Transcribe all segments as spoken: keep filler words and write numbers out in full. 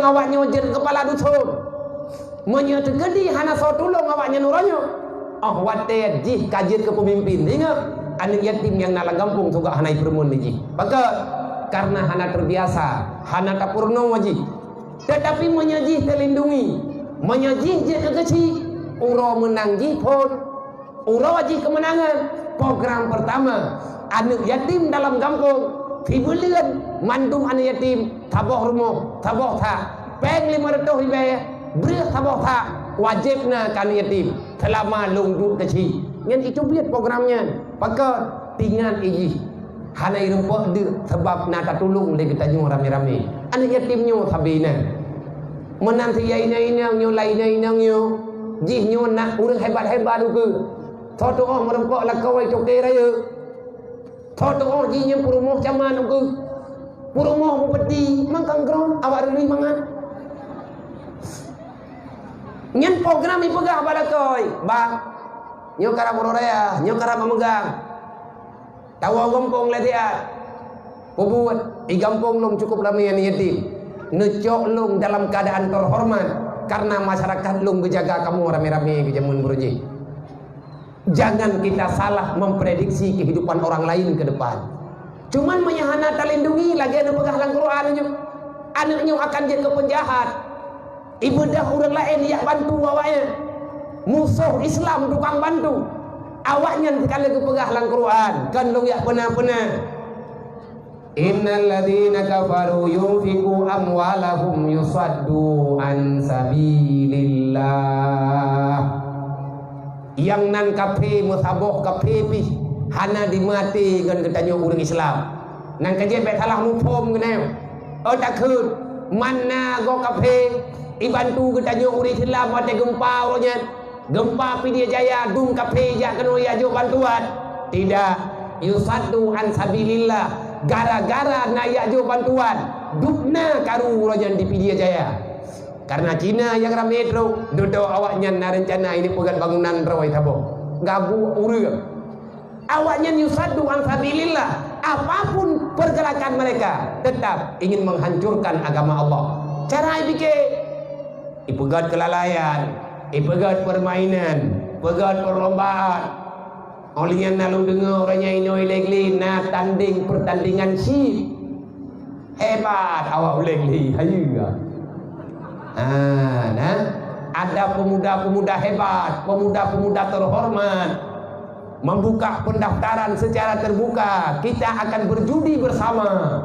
Awaknyoe jeuet keu kepala dusun. Meunyoe teukeudi hana soe tulông awaknyan uroe nyoe, oh watèe jih ka jeuet keu peumimpin. Ingat, aneuk yatim nyang na lam gampông juga hana jipeurumoh lé jih. Pakon? Karena hana terbiasa, hana tapeurunoe jih. Tetapi meunyoe jih teulindungi, meunyoe jih jeuet keu keuchik, uroe meunang jih phôn. Uroe jih keumeunangan, program pertama, aneuk yatim dalam gampông, sibuleuen mandum aneuk yatim, saboh rumoh, saboh sak, péng limong reutôh ribèe, breueh saboh sak, wajéb na keu aneuk yatim, seulama lôn duek keuchik. Nyan itu buet program nyan. Pakon? Tingat jih. Hana irumpok deuk sabab na tatulông lé geutanyoe ramé-ramé. Aneuk yatim nyoe sabe na. Meunan si ya inong-inong nyoe, la inong-inong nyoe, jih nyoe na ureueng hebat-hebat ukeue. Soe tuoh meurumpok lakoe toke rayeuk. Soe tuoh jih nyoe peurumoh camat ukeue. Peurumoh bupati, mangkang grong awak reului mangat. Nyan program ipeugah bak lakoe, "Bang, nyoe karab uroe raya, nyoe karab meumeugang." Tawoe gampông lé siat. Peubuet, i gampông lôn cukup ramé aneuk yatim. Neucok lôn dalam keuadaan teuhoreumat, kareuna masyarakat lôn geujaga kamoe ramé-ramé geujameun beureuji. Jangan kita salah memprediksi kehidupan orang lain ke depan. Cuman meunyoe hana talindungi, lagèe neupeugah lam Quran nyoe, aneuk nyoe akan jeuet keu peunjahat. Ibeudôh ureueng laén jak bantu awaknyan. Musoh Islam tukang bantu. Awaknyan teuka lheueh geupeugah lam Quran, kon lôn jak peuna-peuna. "Innal ladzina kafaru yunfiqu amwalahum yusaddu an sabilillah." Nyang nan kafé meusaboh kafé pih hana dimeuaté ngon geutanyoe ureueng Islam. Nyang keujeuet bèk salah muphom keunoe. Oh takheun, mana gob kafé ibantu geutanyoe ureueng Islam watèe geumpa uroe nyan. Geumpa Pidie Jaya dum kafé jak keunoe jak jok bantuan. Tidak, yusaddu an sabilillah. Gara-gara na jak jok bantuan, dum na karu uroe nyan di Pidie Jaya. Karena Cina nyang ramé trok, dudoe awaknyan na reuncana ini peugöt bangunan droe saboh. Gabuek ureueng. Awaknyan yusaddu an sabilillah. Apapun pergerakan mereka, tetap ingin menghancurkan agama Allah. Cara ipike, ipeugöt keulalaian, ipeugöt permainan, peugöt perlombaan. Óh lheueh nyan na lôn deungoe uroe nyan inoe lé glé na tandeng pertandingan chip. Hebat awak ulèe glé, hayeue. Ha, nah. Ada pemuda-pemuda hebat, pemuda-pemuda terhormat. Membuka pendaftaran secara terbuka, kita akan berjudi bersama.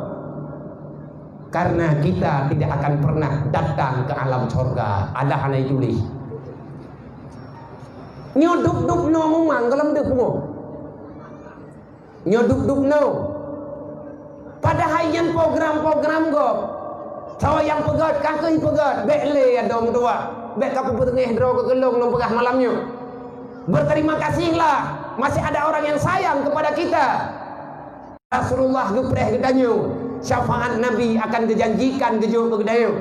Karena kita tidak akan pernah datang ke alam sorga. Ada hana ituléh. Nyoe dub-dub noe mumang goh lom deuh pungo. Nyoe dub-dub noe. Padahai nyan program-program gob. Soe nyang peugöt, ka kheueh peugöt, bèk lé adoe meutuah. Bèk ka peupeuteungoh droe keu geulong lôn peugah malam nyoe. Berterima kasihlah, masih ada orang yang sayang kepada kita. Rasulullah geupreh geutanyoe, syafaat Nabi akan geujanjikan geujok keu geutanyoe.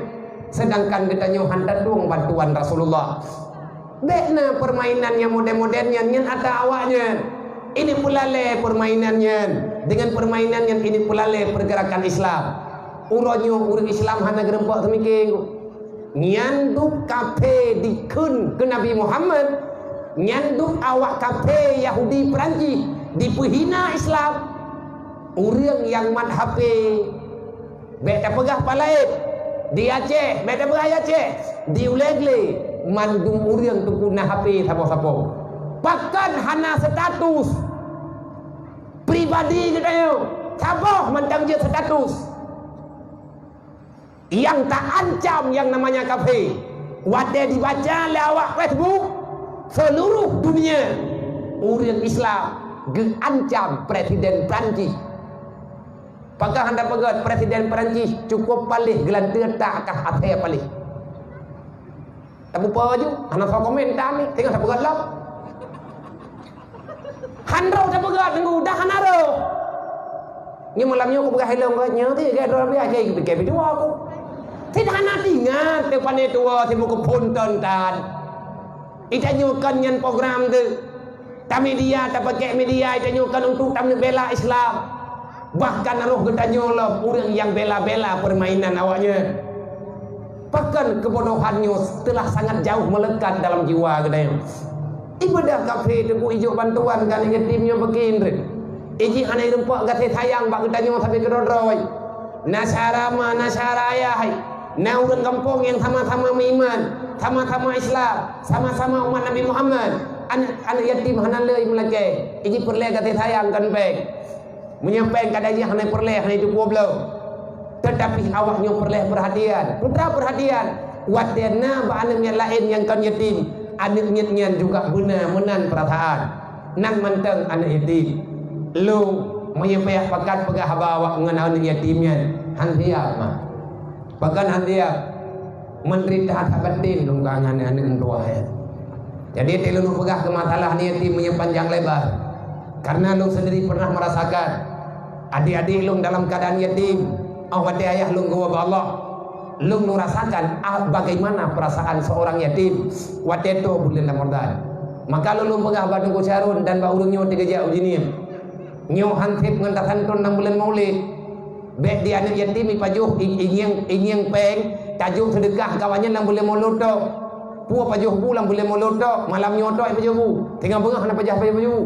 Sedangkan geutanyoe han tatueng bantuan Rasulullah. Bèk na permainan nyang modern-modern nyan, nyan atra awaknyan. Ini peulalé permainan nyan. Dengan permainan nyan ini peulalé pergerakan Islam. Uroe nyoe ureueng Islam hana geureumpok seumiké. Nyan dub kafé dikheun keu Nabi Muhammad, nyan dub awak kafé Yahudi Perancis dipeuhina Islam. Ureueng nyang mat H P, bèk tapeugah pat laén, di Aceh, bèk tapeugah di Aceh, di ulèe glé, mandum ureueng teungku na H P sapo-sapo. Pakon hana status pribadi geutanyoe, saboh mantong jeuet status. Nyang taancam nyang namanya kafé. Watèe dibaca lé awak Facebook, seluruh dunia, ureueng Islam geuancam Presiden Perancis. Pakon hana peugöt Presiden Perancis cukup paléh geulanteue tak kah asèe paléh. Tapupo ju, hana soe komen tan ni, teungoh tapeugöt lom. Han roh tapeugöt nunggu, dah hana roh. Nyoe malam nyoe kupeugah ilong geuh, nyoe ti gèt droe biasa, gèt biduwa ku. Sit hana teuingat teuh pané tuwo sibuk keuphon ton tan. Itanyoe kon nyan program teuh. Tamedia, tapakèk media itanyoe kon untuk tameubela Islam. Bahkan roh geutanyoe lom ureueng nyang bela-bela permainan awaknyan. Pakon keubodohan nyoe telah sangat jauh melekat dalam jiwa geutanyoe. Ibadah kafé teupeu ijok bantuan keu aneuk yatim nyoe beukin reuh. Iji hana ireumpok gaséh sayang bak geutanyoe sabe keudroe-droe. Na syedara ma, na syedara ayah hai. Na ureuëng gampông nyang sama-sama meuiman, sama-sama Islam, sama-sama umat Nabi Muhammad. Aneuk, aneuk yatim hana le meulakée. Iji peureulée gaséh sayang kon péng. Meunyoe péng kadang jih hana peureulée, hana jiteupeue bloe. Teutapi awak nyoe peureulée peurhatian. Peue peurhatian? Watée na bak aneuk miet laén nyang kon yatim, aneuk miet nyan juga beuna meunan peurasaan. Nang mantong aneuk yatim. Lôn meunyoe payah pakat peugah haba awak ngon aneuk yatim nyan, han siab mah. Pakon han siab? Menderita that batin lôn ka ngon aneuk meutuwah nyan. Jadi, teuh lôn peugah keu masalah aneuk yatim meunyoe panjang lebar. Karena lôn sendiri pernah merasakan. Adik-adik lôn dalam keadaan yatim, óh watée ayah lôn geuwoe bak Allah, lôn, lôn rasakan, ah, bagaimana perasaan seorang yatim watée toe buleuen Ramadhan. Maka lôn, lôn peugah bak Teungku Syarun dan bak ureuëng nyoe teuh geujak uji nyoe. Nyoe han sép ngon tasanton lam buleuen Maulid. Bék di aneuk yatim ipajoh i-, ingieng, ingieng péng, tajok seudeukah keu awaknyan lam buleuen Maulid tok. Peue pajoh bu lam buleuen Maulid tok, malam nyoe tok ipajoh bu. Teungoh beungoh hana pajoh, pajoh bu.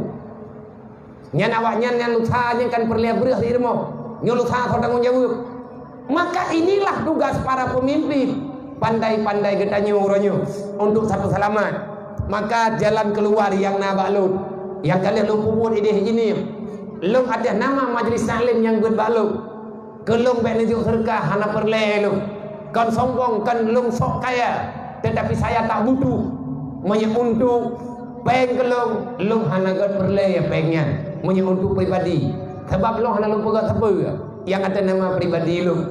Nyan awaknyan nyang lusa nyan kan peureulée breueh di rumoh. Nyoe lusa soe tanggong jaweueb. Maka inilah tugas para pemimpin. Pandai-pandai geutanyoe uroe nyoe untuk satu selamat. Maka jalan keluar nyang na bak lôn, nyang ka lheueh lôn peubuet idéh jih nyoe. Lôn ateueh nama majelis taklim nyang beuet bak lôn. Keu lôn bék neujok seudeukah hana peureulée lôn. Kon sombong, kon lôn sok kaya, teutapi saya tak butuh. Meunyoe untuk péng keu lôn, lôn hana göt peureulée péng nyan meunyoe untuk pribadi. Sabab lôn hana lôn peugöt sapeue nyang ateueh nama pribadi lôn.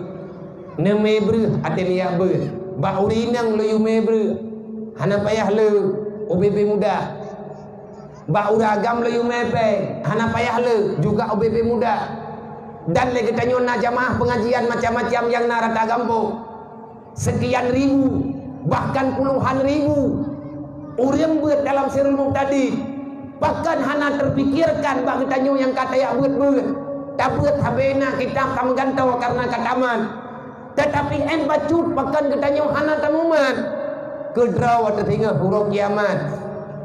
Neumé breueh ateueh nijak beuet. Bak ureuëng inong lôn yue mé breueh, hana payah le, ubé-bé mudah. Bak ureuëng agam lôn yue mé péng, hana payah le, juga ubé-bé mudah. Dan lé geutanyoe na jamaah pengajian macam-macam nyang na rata gampông. Sekian ribu, bahkan puluhan ribu ureuëng beuet dalam Sirul Muhtadin. Pakon hana teupikirkan bak geutanyoe nyang ka tajak beuet-beuet? Tabeuet sabé na kitab tameugantoe kareuna ka tamat. Teutapi 'oh bacut pakon geutanyoe hana tamumat? Keudroe teuh singoh uroe kiamat.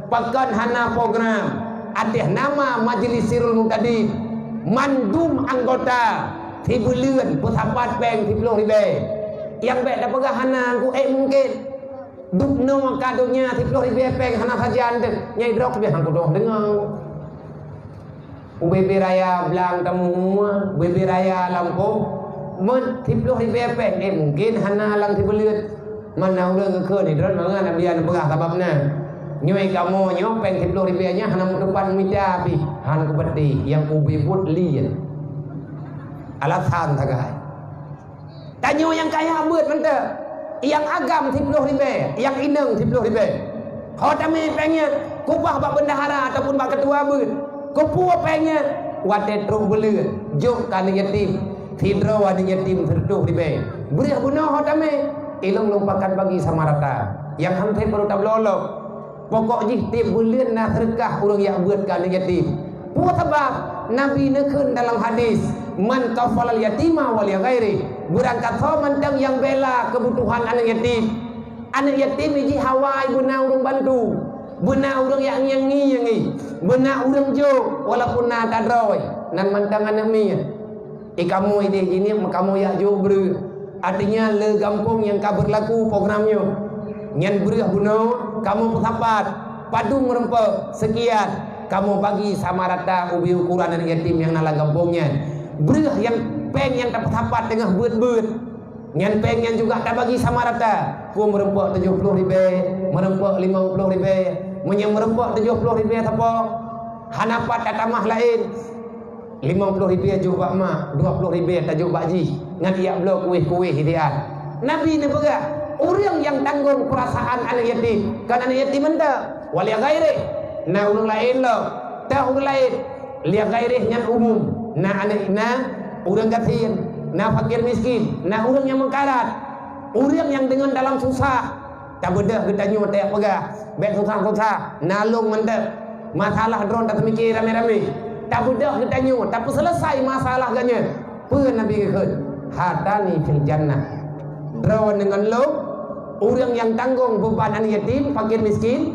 Pakon hana program ateueh nama Majelis Sirul Muhtadin? Mandum anggota sibuleuen peusapat péng siploh ribée. Nyang bék tapeugah hana, ku ék mungken. Dubnoe ka donya siploh ribée péng hana sajan teuh, nyai droe beh han kudoh deungoe. Ubé-bé raya blang tamu mua, ubé-bé raya lampôh, meuet siploh ribée péng, éh, mungken hana lam sibuleuen. Mana ureuëng geukheun, droe mangat Nabi neupeugah sabab na. Nyoe kamoe nyoe péng siploh ribée nyan hana meutupat mita pih, han kupeuteh, nyang ubé buet li nyan. Alasan sagai. Tanyoe nyang kaya beuet mantong. Nyang agam siploh ribée, nyang inong siploh ribée. Ho tamé péng nyan, kubah bak bendahara ataupun bak keutua beuet. Kupeue péng nyan? Watée trok buleuen, jok keu aneuk yatim. Sidroe aneuk yatim sireutoh ribée. Breueh bunoe ho tamé. Ilong lôn pakat bagi sama rata. Nyang han sép baru tabloe lom. Pokok jih tieb buleuen na seudeukah ureuëng jak beuet keu aneuk yatim. Peue sabab? Nabi neukheun dalam hadis, "Man kafalal yatima wa li ghairi." Beurangkasoe mantong nyang bela keubutuhan aneuk yatim. Aneuk yatim jih hawa beuna ureuëng bantu, beuna ureuëng jak ngieng-ngieng, beuna ureuëng jok walaupun na tadroe, nan mantong aneuk miet. Di kamoe idéh jih nyoe kamoe jak jok breueh. Artinya le gampông nyang ka beurlaku program nyoe. Nyan breueh bunoe kamoe peusapat, padum meureumpok seukian, kamoe bagi sama rata ubé ukuran aneuk yatim nyang na lam gampông nyan. Breueh nyang péng nyang tapeusapat teungoh beuet-beuet. Nyan péng nyan juga tabagi sama rata. Peue meureumpok tujoh ploh ribée, meureumpok limong ploh ribée. Meunyoe meureumpok tujoh ploh ribée sapo, hana pat tatamah laén. Limong ploh ribée jok bak mak, dua ploh ribée tajok bak jih, ngon jak bloe kueh-kueh idean. Nabi neupeugah, ureuëng nyang tanggong peurasaan aneuk yatim, kon aneuk yatim mantong, wa li ghairih, na ureuëng laén lom, teuh ureuëng laén, li ghairih nyan umum, na aneuk, na ureuëng gasien, na fakir miskin, na ureuëng nyang meukarat, ureuëng nyang deungon dalam susah. Tabeudôh geutanyoe tajak peugah, bék susah-susah, na lôn mantong. Masalah droe taseumike ramé-ramé. Tabeudôh geutanyoe, tapeuseuleusoe masalah geutanyoe. Peue Nabi geukheun? "Hatani fil jannah." Droe deungon lôn Ureuëng nyang tanggong beuban aneuk yatim, fakir miskin,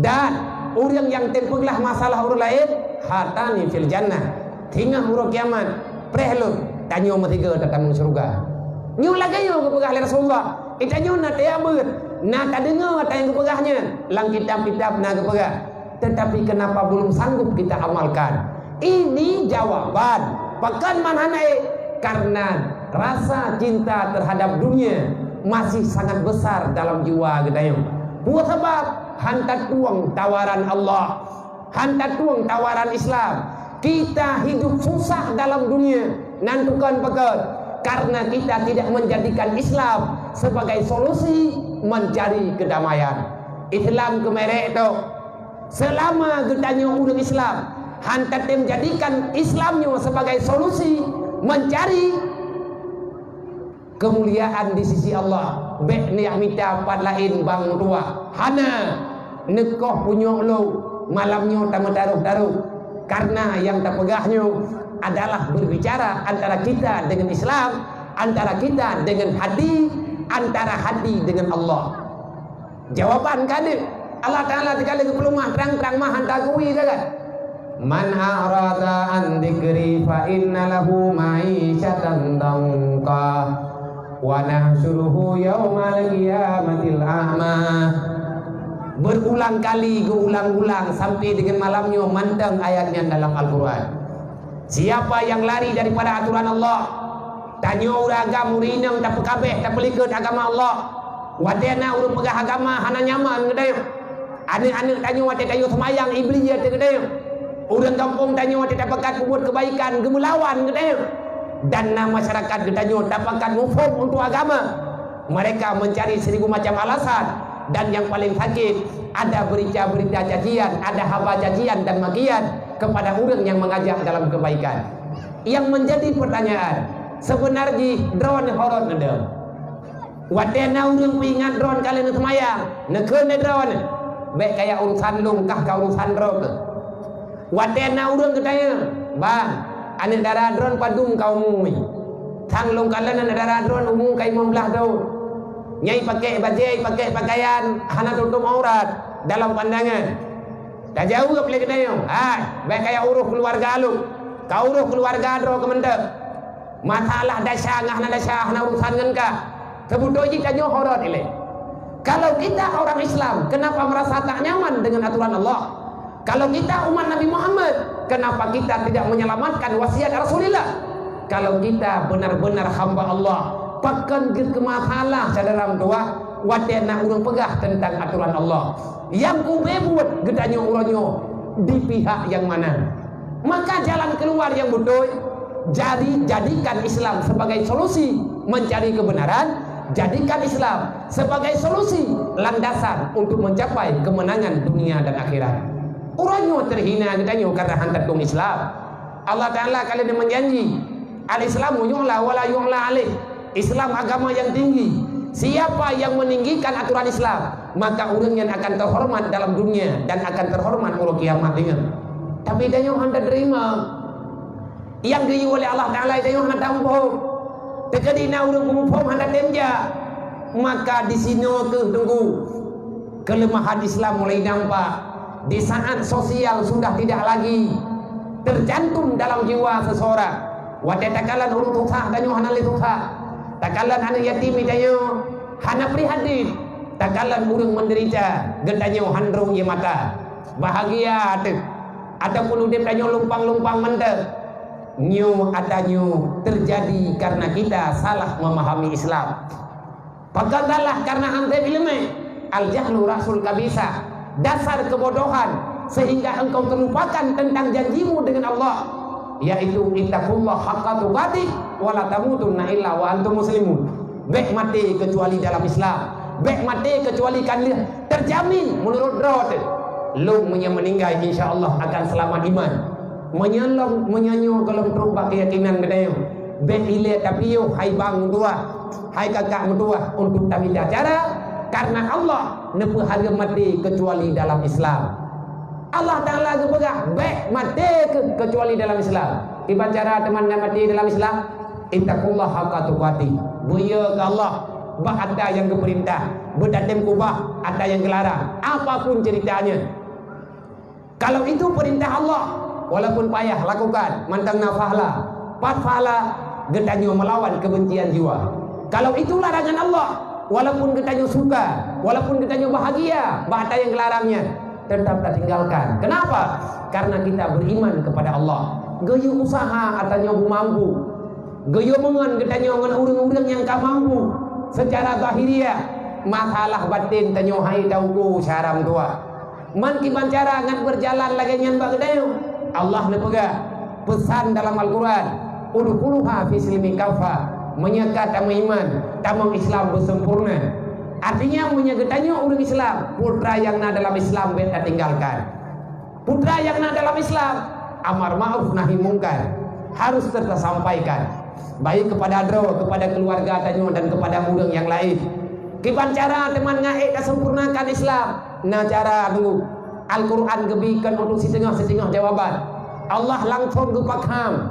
dan ureuëng nyang tem peuglah masalah ureuëng laén, hatani fil jannah. Teungoh uroe kiamat, preh lôn, tanyoe meusigoe tatamong syeuruga. Nyoe lagée nyoe geupeugah lé Rasulullah, "Eh, tanyoe na teuabeuet, na tadeungoe ata nyang geupeugah nyan, lam kitab-kitab na geupeugah. Tetapi kenapa belum sanggup kita amalkan?" Ini jawaban. Pakon man hana ék? Karena rasa cinta terhadap dunia masih sangat besar dalam jiwa geutanyoe. Peue sabab? Han tatueng tawaran Allah. Han tatueng tawaran Islam. Kita hidup susah dalam dunia. Nan tukon pakon? Karena kita tidak menjadikan Islam sebagai solusi mencari kedamaian. Islam keumerek tu. Selama geutanyoe ureuëng Islam, han tatem jadikan Islam nyoe sebagai solusi mencari kemuliaan di sisi Allah, bék neujak mita pat laén bang meutuwah. Hana, neukoh punyok lôn, malam nyoe tameutaroh-taroh. Karena nyang tapeugah nyoe adalah berbicara antara kita dengan Islam, antara kita dengan hati, antara hati dengan Allah. Jawaban ka deuh. Allah Taala teuka lé geupeuleumah trang-trang mah hanta geuwi sagai. "Man a'rada an dzikri fa inna lahu ma'isyatan dhanka, wa nahsyuruhu yaumal qiyamati a'ma." Berulang kali geuulang-ulang sampai dengan malam nyoe mantong ayat nyan dalam Al-Quran. Siapa yang lari daripada aturan Allah, tanyoe ureuëng agam ureuëng inong tapeukabeh, tapeulikot agama Allah. Watée na ureuëng peugah agama hana nyaman geutanyoe. Aneuk-aneuk tanyoe watée tanyoe seumayang, Iblih ateueh geutanyoe. Ureuëng gampông tanyoe watée tapakat peubuet keubaikan, geumeulawan geutanyoe. Dan na masyarakat geutanyoe tapakat muphom untuk agama. Mereka mencari seribu macam alasan, dan yang paling sakit, ada berita-berita cacian, ada haba cacian dan makian kepada ureuëng nyang mengajak dalam kebaikan. Yang menjadi pertanyaan, sebenar jih droeneuh ho rot neudong? Watée na ureuëng peuingat droeneuh ka lheueh neuseumayang, neukheun lé droeneuh, "Bék kaya urusan lôn, kah ka urusan droe keuh." Watée na ureuëng geutanyong, "Bang, aneuk dara droeneuh padum ka umu?" Sang lôn kalon aneuk dara droeneuh umu ka limong blaih thon. Nyang pakék bajée, pakék pakaian hana tutup aurat dalam pandangan. Tajaweueb lé geutanyoe, "Hai, bék kaya uroh keuluwarga lôn, ka uroh keuluwarga droe keuh mantong. Masalah desya ngon hana desya hana urusan ngon kah." Seubeutôi jih tanyoe ho rot ilée. Kalau kita orang Islam, kenapa merasa tak nyaman dengan aturan Allah? Kalau kita umat Nabi Muhammad, kenapa kita tidak menyelamatkan wasiat Rasulullah? Kalau kita benar-benar hamba Allah, pakon geukeumah salah syedara meutuwah watée na ureuëng peugah teuntang aturan Allah? Nyang ubé buet geutanyoe uroe nyoe di pihak nyang mana? Maka jalan keluar yang beutôi, jadi jadikan Islam sebagai solusi mencari kebenaran, jadikan Islam sebagai solusi landasan untuk mencapai kemenangan dunia dan akhirat. Uroe nyoe teuhina geutanyoe karena han tatueng Islam. Allah Taala ka lheueh meujanji, "Al-Islamu yu'la wa la yu'la alaih." Islam agama yang tinggi. Siapa yang meninggikan aturan Islam, maka ureuëng nyan akan terhormat dalam dunia dan akan terhormat uroe kiamat nyoe. Tapi tanyoe hana teurimong. Nyang geuyue lé Allah Taala tanyoe hana tamuphom. Teukeudi na ureuëng peumuphom hana tem jak. Maka di sinoe keuh teungku, keuleumahan Islam mulai nampak. Di saat sosial sudah tidak lagi tercantum dalam jiwa seseorang. Watée takalon ureuëng susah, tanyoe hana lé susah. Takalon aneuk yatim, tanyoe hana prihatin. Takalon ureuëng menderita, geutanyoe han droe ie mata. Bahagia teuh. Ataupun udeb tanyoe lumpang-lumpang mantong. Nyoe ata nyoe terjadi karena kita salah memahami Islam. Pakon salah karena han tem iéleumé. Al-jahlu ra'sul khabithah, dasar kebodohan, sehingga engkau terlupakan tentang janjimu dengan Allah, yaitu, "Ittaqullaha haqqa tuqatih wa la tamutunna illa wa antum muslimun." Bék maté kecuali dalam Islam. Bék maté kecuali kan lheueh terjamin menurut droe teuh. Lôn meunyoe meuninggai, insya Allah akan selamat iman. Meunyoe lom, meunyoe nyoe gohlom trok bak keuyakinan geutanyoe, bék ilée tapiôh hai bang meutuwah, hai kakak meutuwah untuk tamita cara, karena Allah neupeuhareuem maté kecuali dalam Islam. Allah Taala geupeugah, "Bék maté keuh kecuali dalam Islam." Kiban cara teuma na maté dalam Islam? "Ittaqullaha haqqa tuqatih." Beuieu keu Allah bak atra nyang geupeurintah, beutatem ubah atra nyang geularang, apapun ceuritanya. Kalau itu perintah Allah, walaupun payah lakukan, mantong na pahala, pat pahala geutanyoe meulawan kebencian jiwa. Kalau itu larangan Allah, walaupun geutanyoe suka, walaupun geutanyoe bahagia bak atra nyang geularang nyan, tetap tatinggalkan. Kenapa? Karena kita beriman kepada Allah. Geuyue usaha atra nyoe beumampu. Geuyue meungon geutanyoe ngon ureuëng-ureuëng nyang ka mampu secara zahiriah, masalah baten tanyoe hai tauko syara meutuah. Man kiban cara ngat beujalan lagée nyan bak geutanyoe. Allah neupeugah peusan dalam Al-Quran, "Udkhuluha fi silmi kafa." Meunyoe ka tameuiman, tamong Islam beusempurna. Artinya, meunyoe geutanyoe ureuëng Islam, putra nyang na dalam Islam bék tatinggalkan. Putra nyang na dalam Islam, amar ma'ruf nahi mungkar harus tersampaikan, baik kepada droe, kepada keluarga tanyoe dan kepada ureuëng nyang laén. Kiban cara teuma ngat ék tasempurnakan Islam? Na cara dulu. Al-Quran geubri kon untuk siteungoh-siteungoh jawaban. Allah langsung geupakham.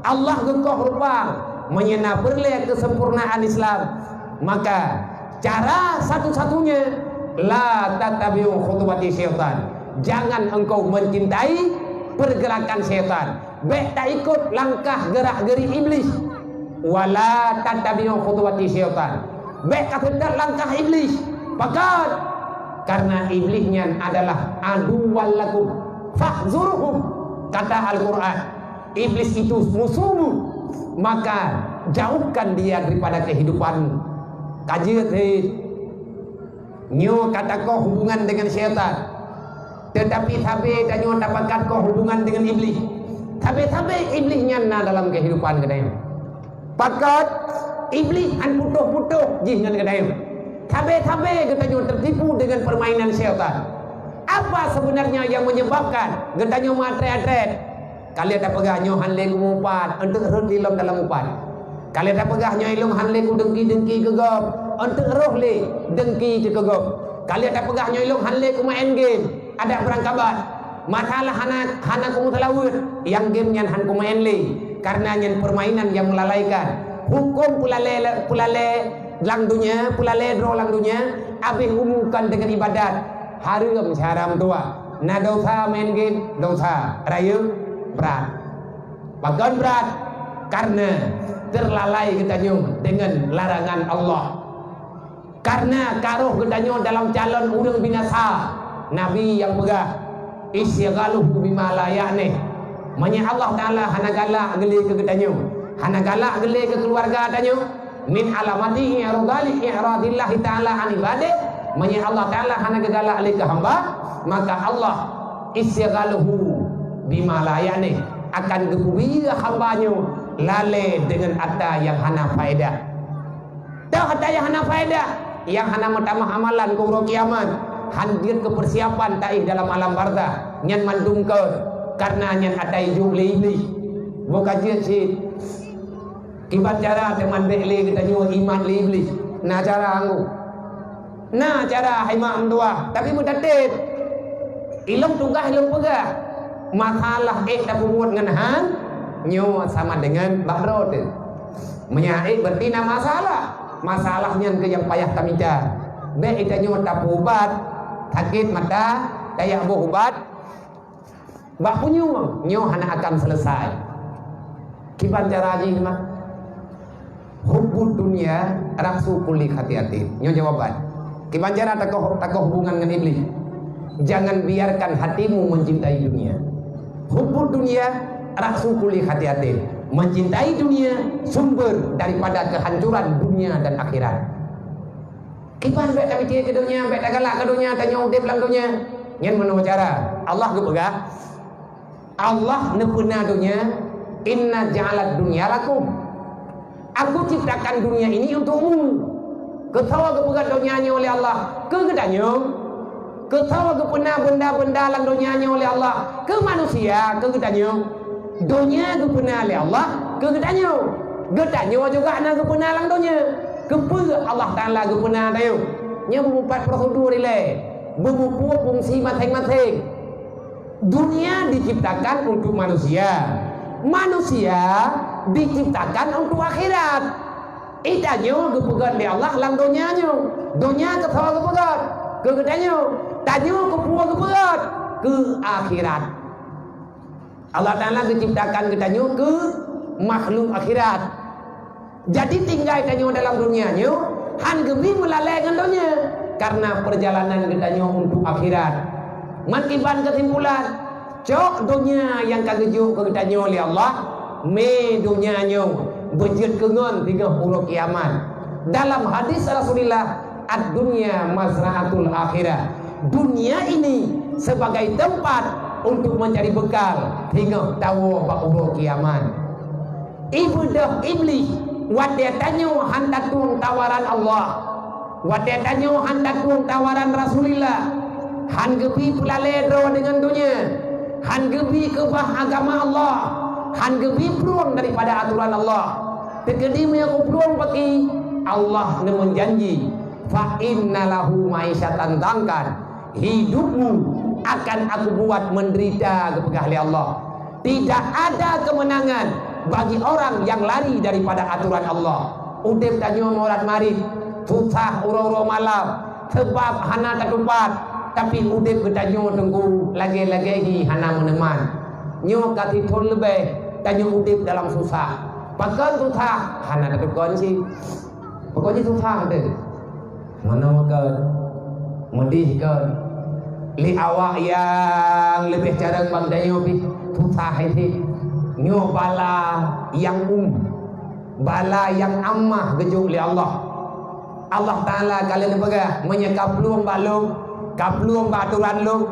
Allah geukoh rupang. Meunyoe na peureulée keusempurnaan Islam, maka cara satu-satunya, la tattabi'u khutuwati syaitan. Jangan engkau mencintai pergerakan syaitan. Bék taikot langkah gerak-gerik iblis. Wala tattabi'u khutuwati syaitan. Bék kaseutôt langkah iblis. Pakon? Karena iblis nyan adalah aduwwal lakum. Fahzuruhum. Kata Al-Quran, iblis itu musuhmu. Maka jauhkan dia daripada kehidupanmu. Ka jeuet, hei. Nyoe ka takoh hubungan dengan syaitan. Tetapi sabe tanyoe tapakat koh hubungan dengan iblis. Sabe-sabe iblis nyan na dalam kehidupan geutanyoe. Pakat iblis han putôh-putôh jih ngon geutanyoe. Sabe-sabe geutanyoe tertipu dengan permainan syaitan. Apa sebenarnya yang menyebabkan geutanyoe meuatrét-atrét? Ka lheueh tapeugah nyoe han lé kumeuupat, eunteuk rhot lé lom dalam upat. Ka lheueh tapeugah nyoe ilong han lé kudengki-dengki keu gob, eunteuk roh lé dengki teuh keu gob. Ka lheueh tapeugah nyoe ilong han lé kumeu'en game, adak beurangkabat. Masalah hana, hana kumeuseulaweuet, nyang game nyan han kumeu'en lé, kareuna nyan permainan nyang melalaikan. Huköm peulalée, peulalée lam donya, peulalée droe lam donya, abéh umu kon deungon ibadat. Hareuem syara meutuah. Na desya main game, desya rayeuk brat. Pakon brat? Karena terlalai geutanyoe deungon larangan Allah. Karena ka roh geutanyoe dalam calon ureuëng binasa. Nabi nyang peugah, "Isyaghaluhu bima la ya'nih." Meunyoe Allah Taala hana galak geulé keu geutanyoe, hana galak geulé keu keuluwarga tanyoe, min alamati i'radali i'radillahi ta'ala an ibadih, meunyoe Allah Taala hana geugalak lé keu hamba, maka Allah isyaghaluhu bima la ya'ni, akan geupeubiyeu hamba nyoe lalée deungon atra nyang hana faedah. Toh atra nyang hana faedah, nyang hana meutamah amalan keu uroe kiamat, han jeuet keu peusiapan taéh dalam alam barzakh, nyan mandum kon, kareuna nyan atra jijok lé Iblih. Boh ka jeuet cit. Kiban cara teuma bék lé geutanyoe imat lé Iblih. Na cara anggô. Na cara hai mak meutuah, tapi meutatét. Ilong tugaih ilong peugah. Masalah ék tapeubuet ngon han, nyoe sama deungon bak droe teuh. Meunyoe ék berarti na masalah. Masalah nyan keuh nyang payah tamita. Bék geutanyoe tapeuubat sakét mata, tajak boh ubat, bak punyueng nyoe hana akan selesai. Kiban cara jih mah? Hubbud dunya ra'su kulli khati'atin. Nyoe jawaban. Kiban cara takoh, takoh hubungan ngon Iblih? Jangan biarkan hatimu mencintai dunia. Hubbud dunya ra'su kulli khati'atin. Mencintai dunia sumber daripada kehancuran dunia dan akhirat. Kiban bék tapike keu donya, bék tagalak keu donya, tanyoe udeb lam donya. Nyan meunoe cara. Allah geupeugah, Allah neupeuna donya, "Inna ja'alad dunya lakum." Aku ciptakan dunia ini untukmu. Keusoe geupeugah donya nyoe lé Allah? Keu geutanyoe. Keusoe geupeuna benda-benda lam donya nyoe lé Allah? Keu manusia, keu geutanyoe. Donya geupeuna lé Allah keu geutanyoe. Geutanyoe juga na geupeuna lam donya. Keupeue Allah Taala geupeuna tanyoe? Nyoe beumeupat prosedur ilée, beumeupuet fungsi maséng-maséng. Dunia diciptakan untuk manusia. Manusia diciptakan untuk akhirat. Ih, tanyoe geupeugét lé Allah lam donya nyoe. Donya keu soe geupeugét? Keu geutanyoe. Tanyoe keu peue geupeugét? Keu akhirat. Allah Taala geuciptakan geutanyoe keu makhluk akhirat. Jadi, tinggai tanyoe dalam donya nyoe han geubi meulalée ngon donya, karena perjalanan geutanyoe untuk akhirat. Meukiban keusimpulan, cok donya nyang ka geujok keu geutanyoe lé Allah, mé donya nyoe beujeuet keu ngon singoh uroe kiamat. Dalam hadis Rasulullah, "Ad-dunya mazra'atul akhirah." Dunia ini sebagai tempat untuk mencari bekal singoh tawoe bak uroe kiamat. Ibeudôh Iblih watée tanyoe han tatueng tawaran Allah, watée tanyoe han tatueng tawaran Rasulullah, han geubi peulalée droe deungon donya, han geubi keubah agama Allah, han geubi prueng daripada atoran Allah. Teukeudi meunyoe geuprueng bak i, Allah neumeujanji, "Fa inna lahu ma'isyatan dhankan." Hidupmu akan Aku buat menderita, geupeugah lé Allah. Tidak ada kemenangan bagi orang yang lari daripada aturan Allah. Udeb tanyoe meurat marit, susah uroe-uroe malam, seubab hana tatupat. Tapi udeb geutanyoe teungku lagée-lagée hi hana meuneuman. Nyoe ka sithon leubeh tanyoe udeb dalam susah. Pakon susah? Hana tatukon cit. Pokoknya susah deh. Meunoe kon, meudeh kon. Lé awak nyang leubeh carông bak tanyoe pih susah cit. Nyoe bala nyang um, bala nyang amah geujok lé Allah. Allah Taala ka lheueh neupeugah, "Meunyoe kaplueng bak Lôn, kaplueng bak atoran Lôn."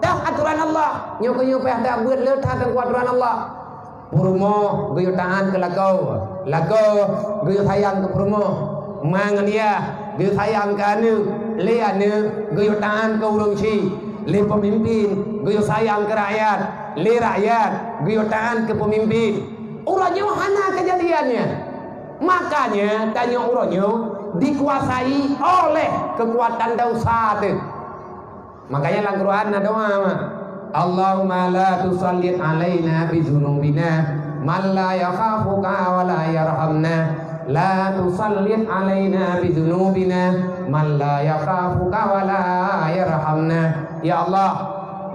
Dah atoran Allah, nyoe keuh nyoe payah tabeuet le that teungku atoran Allah. Peurumoh geuyue taát keu lakoe, lakoe geuyue sayang keu peurumoh, ma ngon yah geuyue sayang keu aneuëk, lé aneuëk geuyue taát keu ureuëng chik, lé peumimpén geuyue sayang keu rakyat, lé rakyat geuyue taát keu peumimpén. Uroe nyoe hana keujadian nyan. Makanya tanyoe uroe nyoe dikuasai oleh keukuatan desya teuh. Makanya lam Quran na doa mah, "Allahumma la tusallit alaina bi dzunubina man la yakhafuka wa la yarhamna. La tusallit alaina bi dzunubina man la yakhafuka wa la yarhamna." Ya Allah,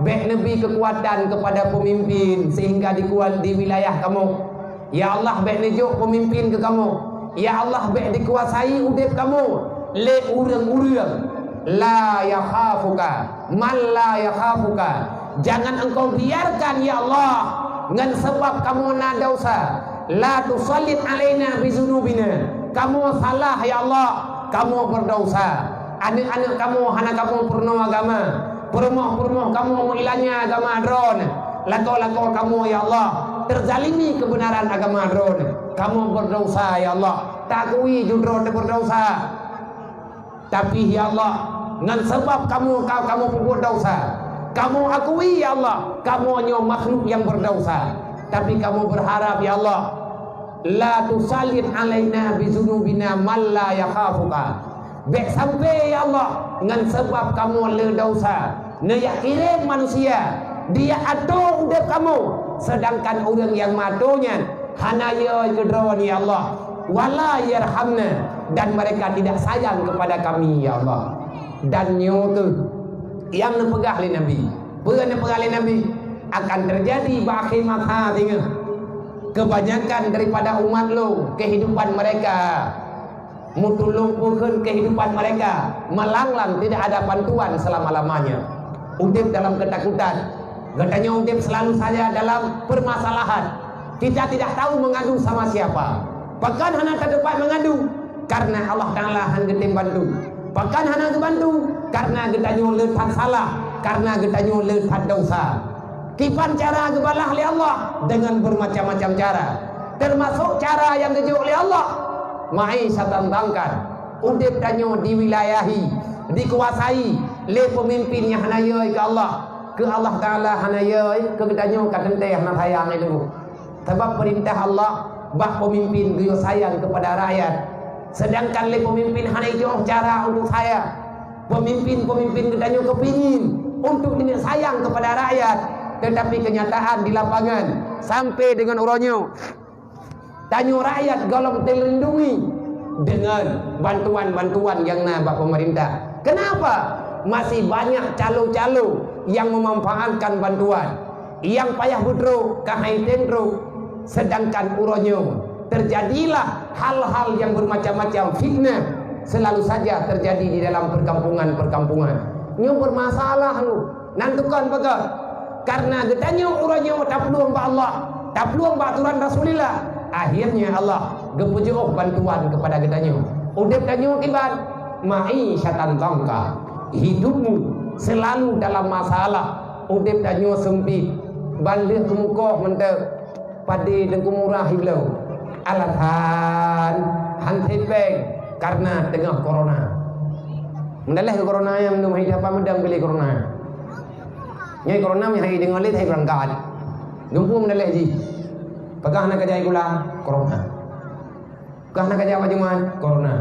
bék neubi keukuatan keupada peumimpin sehingga dikuat di wilayah kamoe. Ya Allah, bék neujok peumimpin keu kamoe. Ya Allah, bék dikuasai udeb kamoe lé ureuëng-ureuëng la yakhafuka, man la yakhafuka. Jangan Engkau biarkan, ya Allah, ngon sabab kamoe na desya, la tusallit alaina bi dzunubina. Kamoe salah, ya Allah, kamoe beudesya. Aneuëk-aneuëk kamoe hana kamoe peurunoe agama. Peurumoh-peurumoh kamoe meuilanya agama droeneuh. Lakoe-lakoe kamoe, ya Allah, teuzalimi keubeunaran agama droeneuh. Kamoe beudesya, ya Allah. Taakui ju droe teubeudesya. Tapi, ya Allah, ngon sabab kamoe ka kamoe peubuet desya. Kamoe akui, ya Allah, kamoe nyoe makhluk nyang beudesya. Tapi kamoe beurharab, ya Allah, la tusallit alaina bi dzunubina man la yakhafuka. Bék sampai, ya Allah, ngon sabab kamoe le desya, neujak kirém manusia dijak atô udeb kamoe, seudangkan ureuëng nyang meuatô nyan hana yö keu droeneuh, ya Allah, wa la yarhamna, dan mereka tidak sayang kepada kami, ya Allah. Dan nyoe kheueh nyang neupeugah lé Nabi. Peue neupeugah lé Nabi? Akan teujadi bak akhé masa singoh, kebanyakan daripada umat Lôn, kehidupan mereka, meutulông peukheun kehidupan mereka, meulanglang tidak ada bantuan selama-lamanya. Udeb dalam keutakutan. Geutanyoe udeb selalu saja dalam permasalahan. Kita tidak tahu mengadu sama siapa. Pakon hana tatupat mengadu? Karena Allah Taala han geutem bantu. Pakon hana geubantu? Karena geutanyoe le that salah, karena geutanyoe le that desya. Kiban cara geubalah lé Allah? Dengan bermacam-macam cara. Termasuk cara nyang geujok lé Allah, ma'isyatan dhankan. Udeb tanyoe diwilayahi, dikuasai lé peumimpin nyang hana yö keu Allah. Keu Allah Taala hana yö, keu geutanyoe ka teuntée hana sayang lé lôn. Sabab peurintah Allah bak peumimpin geuyue sayang keupada rakyat. Seudangkan lé peumimpin hana jioh cara untuk sayang. Peumimpin-peumimpin geutanyoe keupingin untuk jineuk sayang keupada rakyat, teutapi keunyataan di lapangan sampai deungon uroe nyoe, tanyoe rakyat gohlom teulindungi dengan bantuan-bantuan yang na bak pemerintah. Kenapa? Masih banyak calo-calo yang memanfaatkan bantuan. Nyang payah beutrok ka hai tem trok, sedangkan uroe nyoe terjadilah hal-hal yang bermacam-macam fitnah selalu saja terjadi di dalam perkampungan-perkampungan. Nyoe bermasalah nyoe. Nan tukon peugah, karena geutanyoe uroe nyoe taplueng bak Allah, taplueng bak aturan Rasulullah, akhirnya Allah geupeujeuoh bantuan kepada geutanyoe. Udeb tanyoe kiban, ma'i syatan tangka. Hidupmu selalu dalam masalah. Udeb tanyoe sempit. Ban lheueh keumukoh mantong. Padé Teungku Murah ibloe. Alasan han sép péng karena teungoh corona. Meudaleh keu corona nyang meunyoe hai dapat meudang bile corona. Nyai corona meuhai deungoe lé hai beurangkat. Dumpu meudaleh jih. Peugah na kajai gula corona. Peugah na kajai bak Jumat corona.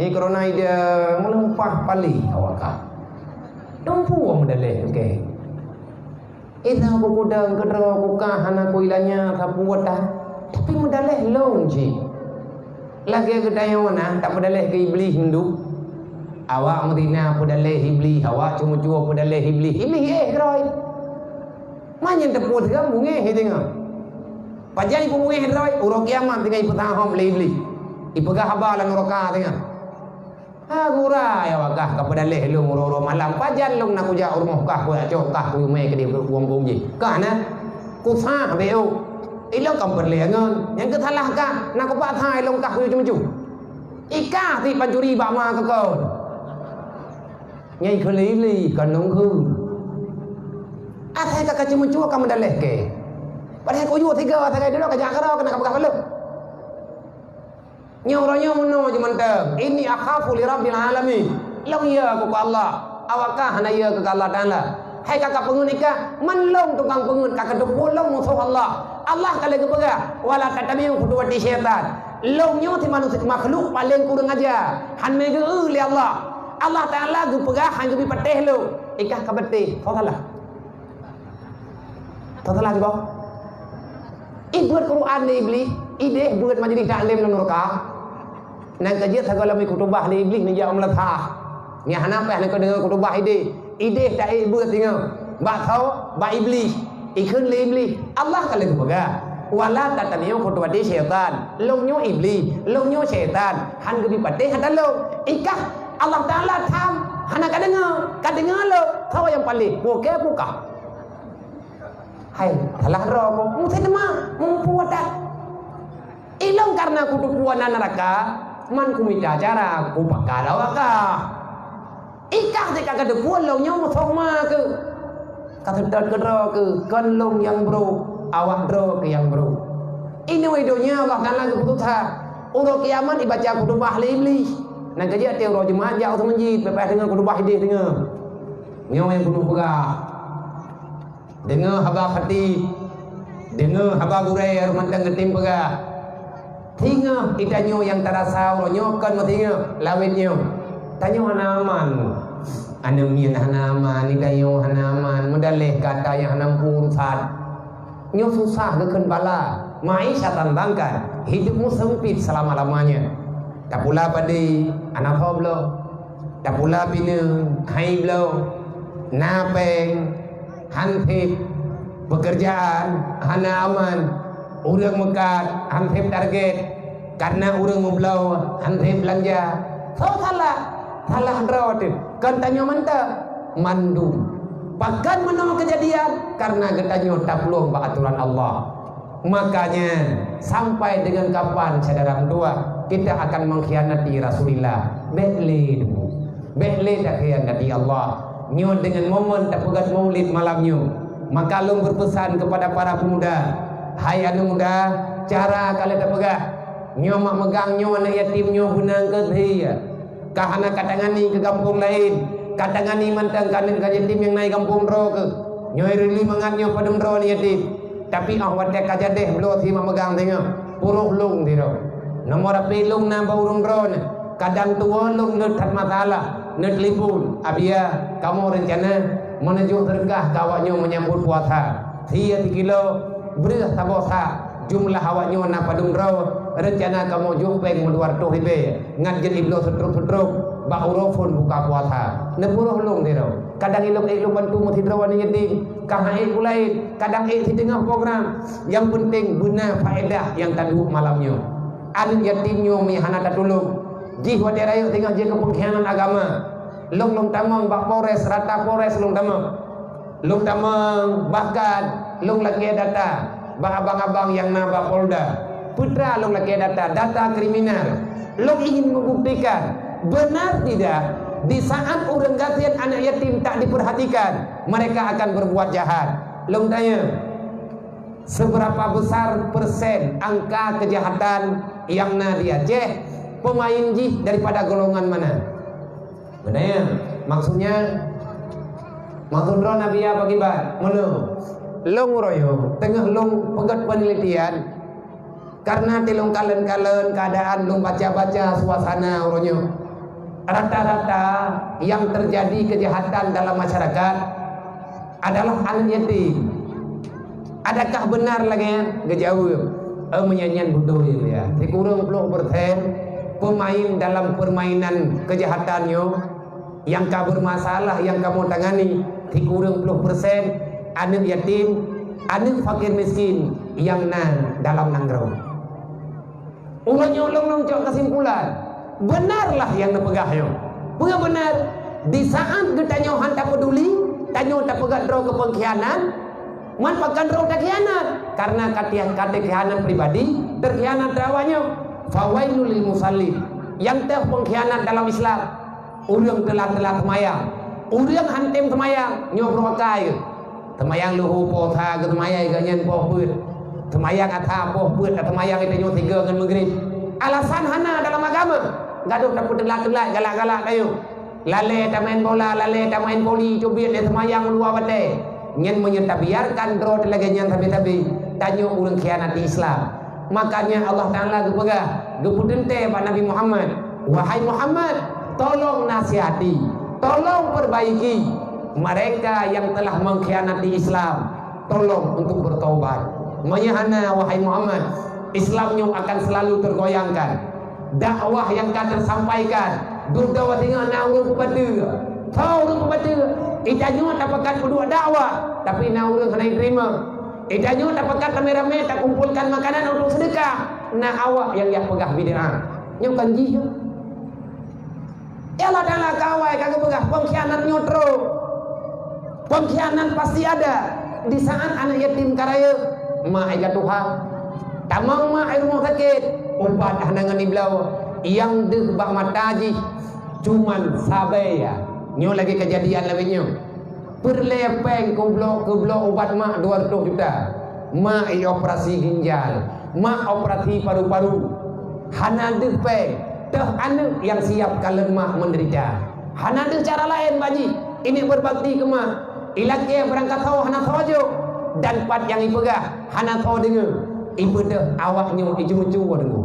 Nyai corona ide meulumpah pali awak kah. Dumpu meudaleh oke. Ina kukudang keudroe kukah hana kuilanya sapeue watah, tapi meudaleh lôn cit. Lagée geutanyoe na tapeudaleh keu Iblih meudu. Awak meudina peudaleh Iblih, awak ceumeucue peudaleh Iblih. Iblih éh keudroe. Manyang teupeu sigoe bungéh deungoe. Pajan ipeubungéh droe, uroe kiamat tinggai ipeusahom lé Iblih. Ipeugah haba lam nuraka deungoe. Ha gura ya wakah ka peudaleh lôn uroe-uroe malam pajan lôn na kujak u rumoh kah kujak cok kah kuyumé keudeh wong-wong jih. Kah na kusah beu ilong kam peureulée ngon nyang keusalah kah na kupaksa ilong kah kuyue ceumeucue. Ikah ti pancuri bak ma keukon. Nyai keulili kon lôn kheun. Asai ka kaceumeucue ka meudaleh ke. Padahai kuyue tiga asai ka dulu ka jak keudroe keuneuk ka peugah keu lôn. Nyoe uroe nyoe meunoe jih mantong, "Inni akhafu li Rabbil Alamin." Lôn yö keu Allah, awak kah hana yö keu Allah Taala. Hai ka kapeungeut ikah, man lôn tukang peungeut ka kateupeue lôn musoh Allah. Allah ka lheueh geupeugah, "Wala tattabi'u khutuwati syaitan." Lôn nyoe si manusia makhluk paleng kureueng aja, han mé geu lé Allah. Allah Taala geupeugah han geubi patéh lôn. Ikah ka patéh, soe salah? Teusalah sigoe. Ibeuet Quran lé Iblih, ideh beuet majlis taklim lam nuraka. Nang keujeuet sagoe lom khutubah lé Iblih neujak meuleusa. Nyan hana paih nang keu deungoe khutubah ideh. Ideh taék beuet singoh. Bak soe? Bak Iblih. Ikheun lé Iblih, Allah ka lheueh geupeugah, "Wala tattabi'u khutuwati syaitan." Lôn nyoe Iblih, lôn nyoe syaitan. Han geubi patéh ata lôn. Ikah Allah Taala tham hana ka deungoe, ka deungoe lôn. Soe nyang paléh? Pukée pukah. Hai, salah droe ko. Meuseuteumat, muphom that. Ilong kareuna kuteupeue na neuraka, man kumita cara kupaka lawaka. Ikah teuka kateupeue lôn nyoe musoh ma keuh. Kaseutôt keudroe keuh, kon lôn nyang brok, awak droe keuh nyang brok. Inoe donya Allah Taala geuputus that. Uroe kiamat ibaca khutubah lé Iblih. Nang keujeuet tiep uroe Jumat jak u meuseujid, leupah deungoe khutubah ideh deungoe. Nyoe nyang keuneuk peugah. Deungoe haba khatib, deungoe haba gurée, harôh mantong geutem peugah. Singoh geutanyoe nyang tarasa uroe nyoe kon meusingoh lawét nyoe. Tanyoe hana aman. Aneuk miet hana aman, geutanyoe hana aman, meudaleh gata nyang hana muphom that. Nyoe susah geukheun bala, maisha tan bangkan, hidupmu sempit selama-lamanya. Tapula padé, hana ho bloe. Tapula pineung, hai bloe. Na péng, han sép, peukeurjaan hana aman, ureuëng meukat han sép target, kareuna ureuëng meubloe han sép beulanja. Soe salah? Salah droe teuh, kon tanyoe mantong, mandum. Pakon meunoe keujadian? Kareuna geutanyoe taplueng bak atoran Allah. Makanya, sampai dengan kapan, syedara meutuah, kita akan mengkhianati Rasulullah? Bék lé deungoe. Bék lé takhianati Allah. Nyoe deungon momen tapeugét Maulid malam nyoe, maka lôn beupeusan keupada para peumuda, hai aneuk muda, cara ka lheueh tapeugah. Nyoe mak meugang nyoe aneuk yatim nyoe beunang keu sie. Ka hana katangani keu gampông laén, katangani mantong keu aneuk yatim nyang na i gampông droe keuh. Nyoe rili mangat nyoe padum droe aneuk yatim. Tapi óh watée ka jadeh bloe sie mak meugang singoh, purôh lôn sidroe. Nomor H P lôn na bak ureuëng droeneuh. Kadang tuwoe lôn nyoe that masalah, neutelepon, "Abia, kamoe reuncana meuneujok seudeukah keu awak nyoe meunyambot puasa. Sie sikilo, breueh saboh sa, jumlah awak nyoe na padum droe." Reuncana kamoe jok péng meudua reutôh ribèe, ngat jeuet ibloe seutrôk-seutrôk bak uroe phôn buka puasa. Neupuroh lôn sidroe. Kadang ilôn ék lôn bantu meusidroe aneuk yatim, ka han ék peue laén, kadang ék siteungoh program. Nyang peunteng beuna faédah nyang taduek malam nyoe. Aneuk yatim nyoe meuhana tatulông. Jih watèe rayeuk singoh jeuet keu peungkhianat agama. Lôn, lôn tamong bak Polres, rata Polres lôn tamong. Lôn tamong, bahkan lôn lakèe data bak abang-abang nyang na bak Polda. Peue lôn lakèe data, data kriminal. Lôn ingin membuktikan, benar tidak, di saat ureueng gasien aneuk yatim tak diperhatikan, mereka akan berbuat jahat. Lôn tanya, seberapa besar persen angka kejahatan nyang na di Aceh, peumain jih daripada golongan mana? Beuna, maksudnya, maksud droe Nabi ya bagi bat, meunurot lôn uroe nyoe teungoh lôn peugöt penelitian, karena tilông kalön-kalön keadaan lôn baca-baca suasana uroe nyoe. Rata-rata yang terjadi kejahatan dalam masyarakat adalah aneuk yatim. Adakah benar lagèe nyan? Geujaweueb, "Eh, meunyan nyan beutôi, ya. Sikureueng ploh persen peumain dalam permainan kejahatan nyoe nyang ka bermasalah, nyang kamoe tangani, sikureueng ploh persen aneuk yatim, aneuk fakir miskin nyang na dalam nanggroe." Uroe nyoe lôn, lôn cok keusimpulan, beunarlah nyang neupeugah nyoe. Peue benar? Di saat geutanyoe han tapeuduli, tanyoe tapeugah droe keu peungkhianat, man pakon droe takhianat? Karena ka ti-, ka takhianat pribadi, takhianat droe awak nyoe. Fawailul lil musallin. Nyang teuh peungkhianat dalam Islam. Ureueng teulat-teulat seumayang, ureueng han tem seumayang, nyoe brôk akai geuh. Seumayang luho poh sa geuh seumayang, geuh nyan poh peuet. Seumayang atra poh peuet, seumayang geutanyoe sigoe ngon meugrib. Alasan hana dalam agama. Gadôh tapeuteulat-teulat, galak-galak tanyoe. Lalée tamaén bola, lalée tamaén voli, cubiet lé seumayang meuluwa watée. Nyan meunyoe tabiarkan droe lagée nyan sabe-sabe, tanyoe ureueng khianati Islam. Makanya Allah Taala geupeugah, geupeuteuntée bak Nabi Muhammad, "Wahai Muhammad, tolong nasihati, tolong perbaiki mereka yang telah mengkhianati Islam, tolong untuk bertaubat. Meunyoe hana, wahai Muhammad, Islam nyoe akan selalu tergoyangkan." Dakwah nyang ka teusampaikan, dudoe singoh na ureueng peubateue. Soe ureueng peubateue? Geutanyoe tapakat peuduek dakwah, tapi na ureueng hana jiteurimong. Geutanyoe tapakat ramé-ramé takumpolkan makanan untuk seudeukah, na awak nyang jak peugah bid'ah. Nyoe kan jih. Ya Allah Taala ka awai ka geupeugah, peungkhianat nyoe trok. Peungkhianat pasti ada. Di saat aneuk yatim ka rayeuk, mak ai ka tuha. Tamong mak ai rumoh sakét, ubat hana ngon ibloe. Nyang deuh bak mata jih cuman sabé, ya. Nyoe lagée keujadian lagée nyoe. Peureulée péng keu bloe, keu bloe ubat mak dua reutôh juta. Mak ioperasi ginjal, mak operasi paru-paru. Hana deuh péng, teuh aneuk nyang siab kalon mak meudeurita. Hana deuh cara laén bak jih, ineuk beubakti keu mak. Ilakée beurangkasoe hana soe jok, dan pat nyang ipeugah hana soe deungoe. Ipeudeuh awak nyoe iceumeucue deungoe.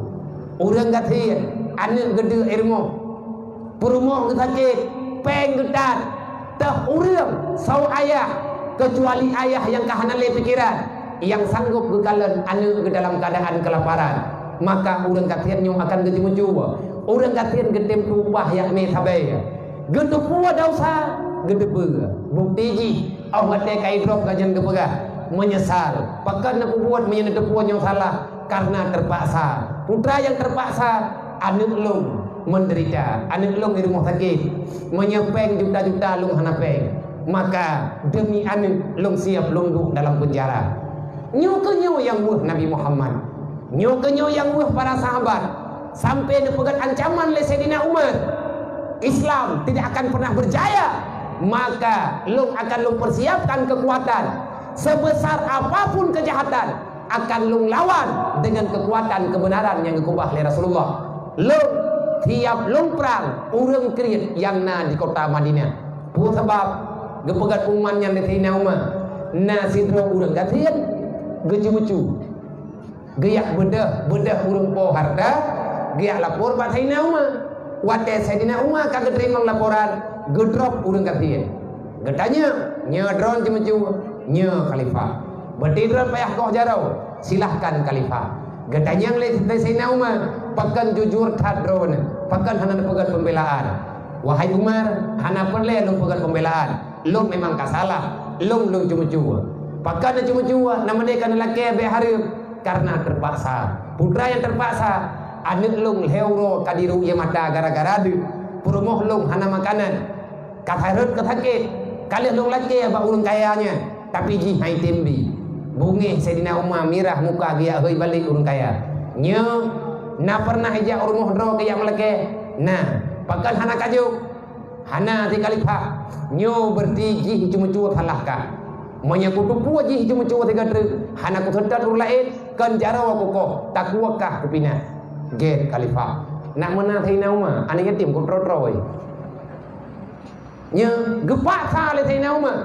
Ureueng gasien, aneuk geudeuek i rumoh. Peurumoh geusakét, péng geutat, teuh ureueng soe ayah, keucuali ayah nyang ka hana lé pikeran, nyang sanggob geukalon aneuk geuh dalam keuadaan keulaparan, maka ureueng gasien nyoe akan geuceumeucue. Ureueng gasien geutem tumpah jak mé sabé. Geuteupeue desya, geuteupeue. Bukti jih, óh watée ka idrob ka nyan geupeugah, meunyeusal. Pakon neupeubuet meunyoe neuteupeue nyoe salah? Kareuna teupaksa. Peue nyang teupaksa? Aneuk lôn meudeurita, aneuk lôn di rumoh sakét. Meunyoe péng juta-juta lôn hana péng, maka deumi aneuk lôn siab lôn duek dalam peunjara. Nyoe keuh nyoe nyang weueh Nabi Muhammad. Nyoe keuh nyoe nyang weueh para sahabat. Sampai neupeugét ancaman lé Saidina Umar, "Islam tidak akan pernah berjaya, maka lôn akan lôn persiapkan kekuatan. Sebesar apapun kejahatan, akan lôn lawan dengan kekuatan kebenaran nyang geukeubah lé Rasulullah. Lôn siab lôn prang ureueng kriet nyang na di kota Madinah." Peue sabab geupeugét umat nyan lé Saidina Umar? Na sidroe ureueng gasien geuceumeucue. Geujak beudôh, beudôh ureueng po hareuta, geujak lapor bak Saidina Umar. Watée Saidina Umar ka geuteurimong laporan, geudrob ureueng gasien. Geutanyong, "Nyoe droen ceumeucue?" "Nyoe, Khalifah." "Berarti droen payah koh jaroe?" "Silahkan, Khalifah." Geutanyong lé Saidina Umar, "Pakon jujur that droeneuh? Pakon hana neupeugét pembelaan?" "Wahai Umar, hana peureulée lôn peugét pembelaan. Lôn memang ka salah. Lôn, lôn ceumeucue." "Pakon neuceumeucue? Nama deh ka neulakée bék hareuem?" "Karena terpaksa." "Peue teuma nyang terpaksa?" "Aneuëk lôn lhée uroe ka dirôk ie mata gara-gara deuek. Peurumoh lôn hana makanan. Ka hareuet ka sakét, ka lheueh lôn lakée bak ureuëng kaya nyan, tapi jih hai tem bi." Beungéh Saidina Umar mirah muka geujak hôi balek ureuëng kaya. "Nyoe na pernah ijak u rumoh droe geujak meulakée?" "Na." "Pakon hana kajok?" "Hana," kheun khalifah. "Nyoe beureuti jih ceumeucue salah kah. Meunyoe kuteupeue jih ceumeucue sigoe treuk, hana kuseutôt ureuëng laén, kon jaroe kukoh, takue kah kupinah." Gét khalifah. Nak meunan Saidina Umar, aneuëk yatim keu droe-droe. Nyoe geupaksa lé Saidina Umar,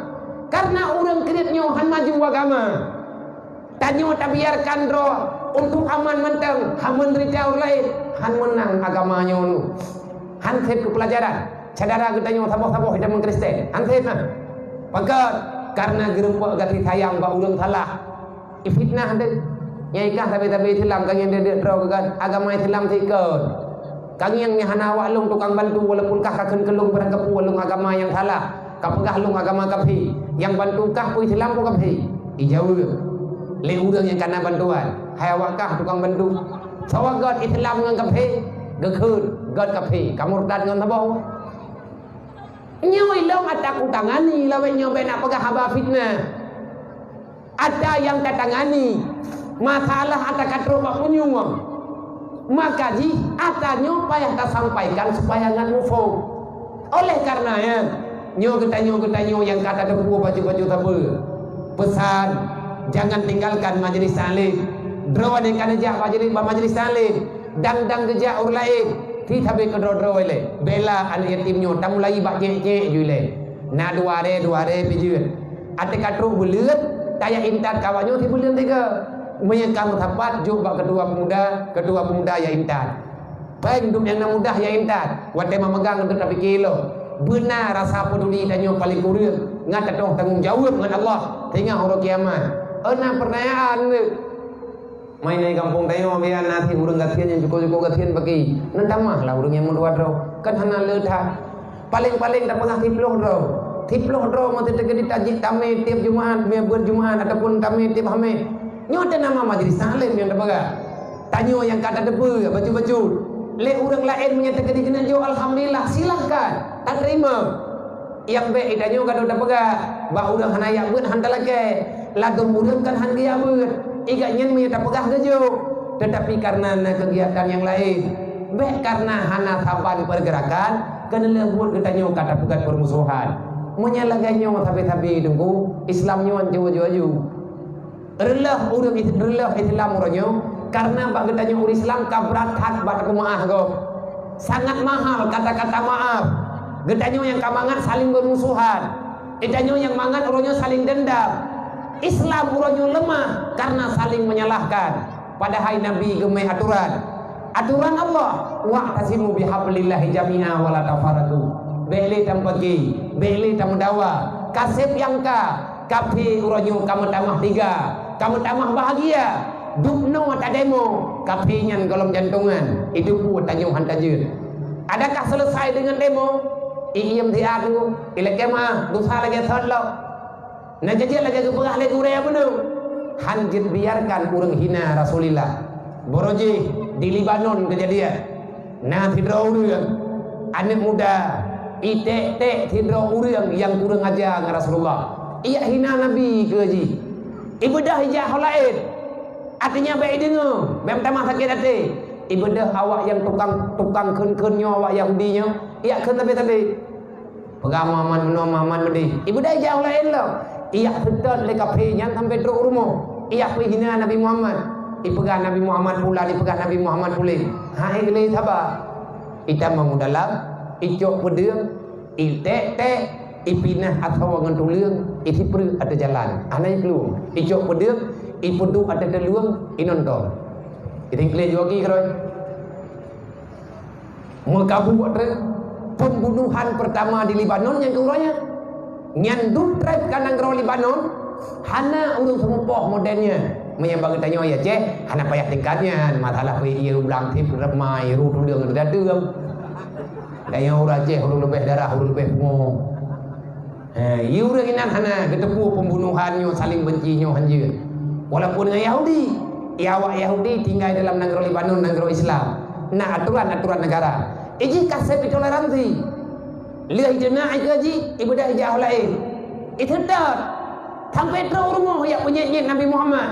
karena ureuëng kriet nyoe hana maju agama. Tanyoe tabiarkan droe untuk aman mantong, hana meudeurita ureuëng laén, hana meunang agama nyoe. Hana sép keu peulajaran. Syedara geutanyoe saboh-saboh di dalam Kristen, hana sép na. Pakon? Karena geurumpok gaséh sayang bak ureuëng salah. Ifitnah deh. Nyang ikah sabe-sabe Islam ka ngieng deuek-deuek droe keu agama Islam sikon. Ka ngieng nyan hana awak lôn tukang bantu, walaupun kah ka kheun keu lôn barang kapeue lôn agama nyang salah, ka peugah lôn agama kafé. Nyang bantu kah peue Islam peue kafé? Ijaweueb lé ureuëng nyang kana bantuan, "Hai awak kah tukang bantu? Soe göt Islam ngon kafé?" Geukheun, "Göt kafé, ka murtad ngon saboh." Nyoe ilong ata kutangani lawét nyoe bék na peugah haba fitnah. Ata nyang tatangani masalah ata ka trok bak punyueng, maka jih ata nyoe payah tasampaikan supaya ngat muphom. Oleh karena nyan, nyoe geutanyoe-geutanyoe nyang ka tateupeue bacut-bacut sapeue, peusan, jangan tinggalkan majlis taklim. Droeneuh ka neujak bak majlis, bak majlis taklim, dang-dang geujak ureuëng laén, sit sabe keudroe-droe ilée. Bela aneuëk yatim nyoe, tamulai bak cék-cék ju ilée. Na dua re, dua re pih jeuet. Até ka trok buleuen, tajak intat keu awak nyoe sibeuleuen tiga. Meunyoe ka meusapat, jok bak ketua pemuda, ketua pemuda jak intat. Péng duek nyang na mudah jak intat, watée ma meugang untuk tapike lom. Beuna rasa peuduli tanyoe paleng kureueng, ngat tatoh tanggong jaweueb ngon Allah, teungoh uroe kiamat. Ena peurnayaan deuek. Mainai gampông tanyoe bian na sit ureuëng gasien nyang cuko-cuko gasien bagi. Neutamah lah ureuëng nyang meudua droe. Kan hana le that. Paleng-paleng tapeugah siploh droe. Siploh droe meuseuti keudita jih tamé tieb Jumaat, meubeureuat Jumaat ataupun tamé tieb Hamé. Nyoe teuh nama majlis taklim nyang tapeugah. Tanyoe nyang ka tateupeue bacut-bacut. Lé ureuëng laén meunyoe teukeudi keuneuk jok, alhamdulillah, silahkan. Tateurimong. Nyang bék itanyoe ka dong tapeugah, bak ureuëng hana jak beuet han talakée, ladôm ureuëng kan han geujak beuet. Igat nyan meunyoe tapeugah geujok, teutapi kareuna na keugiatan nyang laén. Bék kareuna hana saban peurgeurakan, keuneulheueh buet geutanyoe ka tapeugah peurmusohan. Meunyoe lagée nyoe sabe-sabe teungku, Islam nyoe hanco aju-aju. Reuloh ureuëng Is-, reuloh Islam uroe nyoe, kareuna bak geutanyoe ureuëng Islam ka brat that bak tapeumaáh gob. Sangat mahal kata-kata maaf. Geutanyoe nyang ka mangat saling beumusuhan. Geutanyoe nyang mangat uroe nyoe saling dendam. Islam uroe nyoe leumah kareuna saling menyalahkan. Padahai Nabi geumé aturan. Aturan Allah, "Wa'tasimu bihablillahi jami'a wa la tafarraqu." Bék lé tameupaké, bék lé tameudawa. Ka sép nyang ka, kafé uroe nyoe ka meutamah tiga, ka meutamah bahagia. Dubnoe tademo, kafé nyan gohlom jantongan, idubnoe tanyoe han tajeuet. Adakah selesai deungon demo? Iem siat tu, ilakée meu'ah, desya lagée sot lom. Na jijak lagée geupeugah lé gurée bunoe, han jeuet biarkan ureuëng hina Rasulillah. Baroe jih di Lebanon keujadian. Na sidroe ureuëng, aneuëk muda, iték-ték sidroe ureuëng nyang kureueng aja ngon Rasulullah. Ijak hina Nabi keu jih. Ibeudôh ijak ho laén. Artinya bék ideungoe, bék meutamah sakét até. Ibeudôh awak nyang tukang, tukang kheun-kheun nyoe, awak Yahudi nyoe, ijak kheun sabe-sabe. Peugah Muhammad meunoe, Muhammad meudeh. Ibeudôh ijak ho laén lom. Ijak seutôt lé kafé nyan sampoe trok u rumoh. Ijak peue hina Nabi Muhammad. Ipeugah Nabi Muhammad pulan, ipeugah Nabi Muhammad puléh. Hai glé saba. Itamong u dalam, icok peudeueng, iték-ték, ipinah asoe ngon tuleueng, isipreuk ateueh jalan. Hana iklueng. Icok peudeueng, ipeuduek ateueh tuleueng, inonton. Jadi glé jua ki keurôi. Meukabut treuk pembunuhan pertama di Lebanon nyang keuraya. Nyan dup treuk ka nanggroe Lebanon, hana ureuëng seumupoh modern nyan. Meunyo bagi tanyoe ya Aceh, hana payah tingkat nyan. Masalah pih ié u blang thib, reumai, ru tuleueng, dateueng. Tanyoe ureuëng Aceh, ureuëng leubeh darah, ureuëng leubeh pungo. Eh, ié ureuëng inan hana geuteupeue pembunuhan nyoe, saling benci nyoe hanjeuet. Walaupun ngon Yahudi, ya awak Yahudi tinggai dalam nanggroe Lebanon, nanggroe Islam. Na aturan-aturan negara. Ijih ka sép toleransi. Lheueh ijeunak ikeue jih, ibeudôh ijak laén. Iteutap. Sampai trok rumoh yak peunyét-nyét Nabi Muhammad.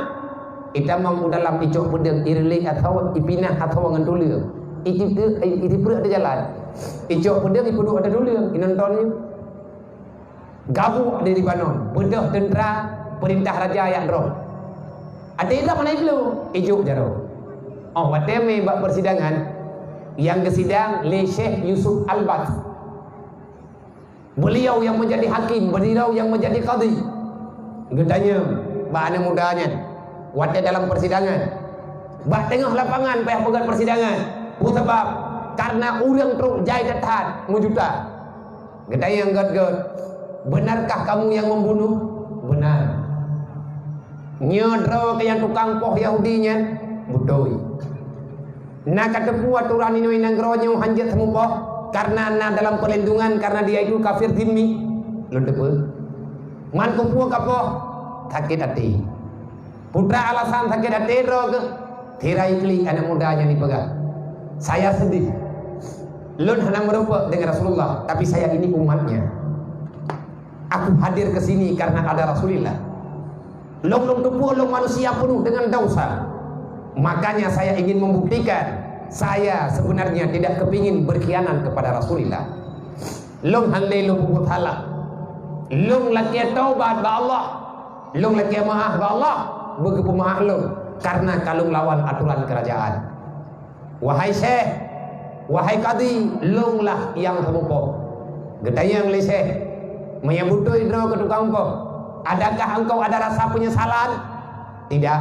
Itamong u dalam icok peudeueng, ireulek atawa ipinah atawa ngon tuleueng. Iti-, itiprek di jalan. Icok peudeueng ipeuduek ateueh tuleueng, inonton nyoe. Gabuek di Lebanon, beudôh teuntra peurintah raja yak droe. Até idam hana iplu, ijok jaroe. Oh, watée mé bak persidangan, nyang geusidang lé Syekh Yusuf Albas. Beliau yang menjadi hakim, beliau yang menjadi kadhi. Geutanyong bak aneuk muda nyan, watée dalam persidangan, bak teungoh lapangan payah peugét persidangan. Peue sabab? Karena ureuëng trok jai that-that meujuta. Geutanyong gét-gét, "Benarkah kamu yang membunuh?" "Benar." "Nyoe droe keu nyang tukang poh Yahudi nyan?" "Beutôi." "Na kateupeue aturan inong nanggroe nyoe hanjeuet teumupoh, karena na dalam perlindungan karena dia itu kafir zimmi?" "Lôn teupeue." "Man keupeue kapoh?" "Sakét até." "Peue teuma alasan sakét até droe keuh?" Tirai klik aneuk muda nyan jipeugah, "Saya sedih. Lôn hana meurumpok dengan Rasulullah, tapi saya ini umatnya. Aku hadir ke sini karena ada Rasulillah. Lôn, lôn teupeue lôn manusia penuh dengan dosa. Makanya saya ingin membuktikan saya sebenarnya tidak kepingin berkhianat kepada Rasulillah. Lôn hana lé lôn peubuet salah. Lôn lakée taubat bak Allah. Lôn lakée meuáh bak Allah, beugeupeu meuáh lôn, karena ka lôn lawan aturan keurajaan." "Wahai syekh, wahai kadhi, lôn lah nyang teumupoh." Geutanyong lé syekh, "Meunyo beutôi droe keuh tukang poh, adakah engkau ada rasa penyesalan?" "Tidak."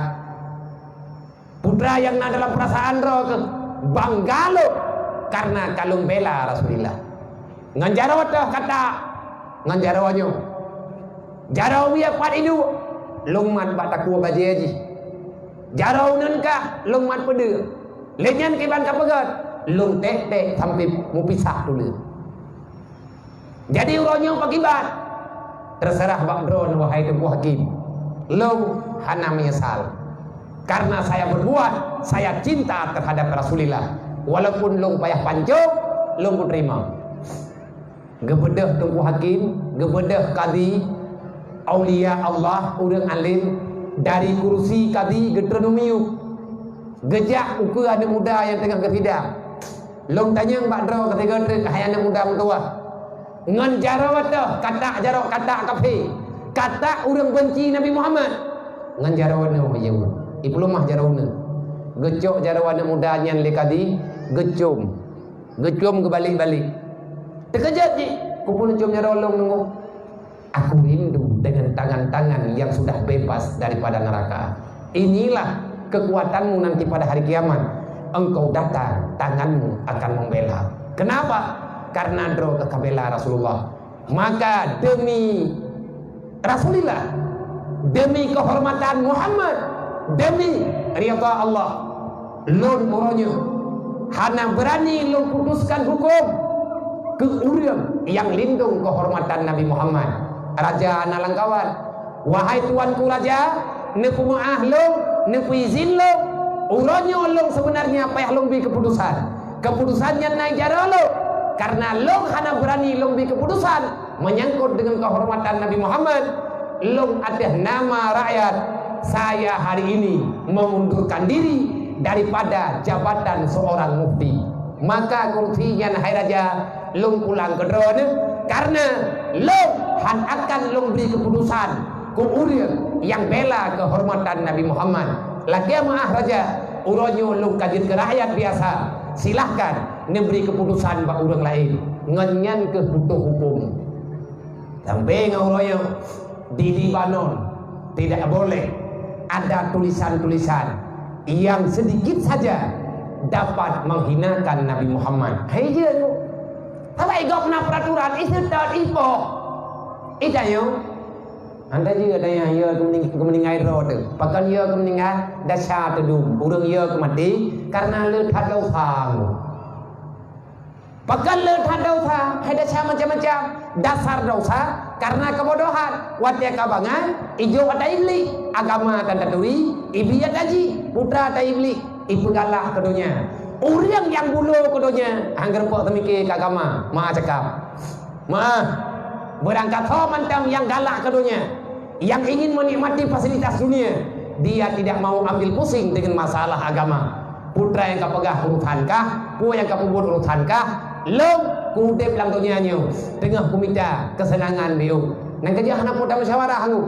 "Peue teuma nyang na dalam peurasaan droe keuh?" "Bangga lôn, karena ka lôn bela Rasulillah." "Ngon jaroe toh katak?" "Ngon jaroe nyoe." "Jaroe wie pat iduek?" "Lôn mat bak takue bajée jih." "Jaroe uneuen kah?" "Lôn mat peudeueng." "Lé nyan kiban kapeugét?" "Lôn ték-ték sampoe mupisah tuleueng." "Jadi uroe nyoe pakriban?" "Teuseurah bak droeneuh, wahai Teungku Hakim. Lôn hana meunyeusal. Karena saya berbuat, saya cinta terhadap Rasulillah. Walaupun lôn payah pancong, lôn kuteurimong." Geubeudôh Teungku Hakim, geubeudôh kadhi, aulia Allah, ureuëng além, dari kursi kadhi geutreun u miyueb. Geujak ukeue aneuk muda nyang teungoh geusidang. "Lôn tanyong bak droe keuh sigoe treuk, hai aneuk muda meutuwah. Ngon jaroe toh katak, jaroe katak kafé, katak ureuëng beunci Nabi Muhammad?" "Ngon jaroe neuh, ya." "Ipeuleumah jaroe neuh." Geucok jaroe aneuk muda nyan lé kadhi, geucom. Geucom geubalek-balek. Teukeujot jih, "Keupeue neucom jaroe lôn nunggu?" "Aku rindu dengan tangan-tangan yang sudah bebas daripada neraka. Inilah kekuatanmu nanti pada hari kiamat. Engkau datang, tanganmu akan membela." Kenapa? Karena droe keuh kabela Rasulullah. Maka demi Rasulillah, demi kehormatan Muhammad, demi ridha Allah, lôn uroe nyoe hana beurani lôn putuskan huköm keu ureuëng nyang lindong kehormatan Nabi Muhammad. Raja na lam kawan, "Wahai tuanku raja, neupeumeuáh lôn, neupeuizin lôn. Uroe nyoe lôn seubeunarnya payah lôn bi keuputusan. Keuputusan nyan na jaroe lôn, karena lôn hana beurani lôn bi keuputusan menyangkut dengan kehormatan Nabi Muhammad. Lôn ateueh nama rakyat, saya hari ini mengundurkan diri daripada jabatan seorang mufti." Maka kursi nyan, hai raja, lôn pulang keu droeneuh, karena lôn hana akan lôn bri keuputusan keu ureuëng nyang bela keuhormatan Nabi Muhammad. Lakée meuáh raja, uroe nyoe lôn ka jeuet keu rakyat biasa. Silahkan neubri keuputusan bak ureuëng laén. Ngon nyan keuh butoh huköm. Sampai ngon uroe nyoe di Lebanon tidak boleh ada tulisan-tulisan yang sedikit saja dapat menghinakan Nabi Muhammad. Hai jeuet. Sabab i gob na peraturan, iseutôt, ipoh. Itanyong, Hana jeuet ata nyang yö keumeuninggai droe teuh. Pakon yö keumeuninggai? Desya teudum. Ureuëng yö keumaté kareuna le that desya. Pakon le that desya? Hai desya macam-macam. Dasar desya kareuna keubodohan. Watée ka bangai, ijok ata Iblih. Agama tan taturi, Iblih ata jih. Putra ata Iblih, ipeugalak keu donya. Ureuëng nyang bulo keu donya, han geureumpok teumike keu agama. Meu'ah cakap. Meu'ah, beurangkasoe mantong nyang galak keu donya, nyang ingin menikmati fasilitas dunia, dia tidak mau ambil pusing dengan masalah agama. Putra nyang ka peugah urusan kah, peue nyang ka peubuet urusan kah, lom keu udeb lam donya nyoe teungoh kumita keuseunangan biyeu. Nyang keujeuet hana peue tamusyawarah ngon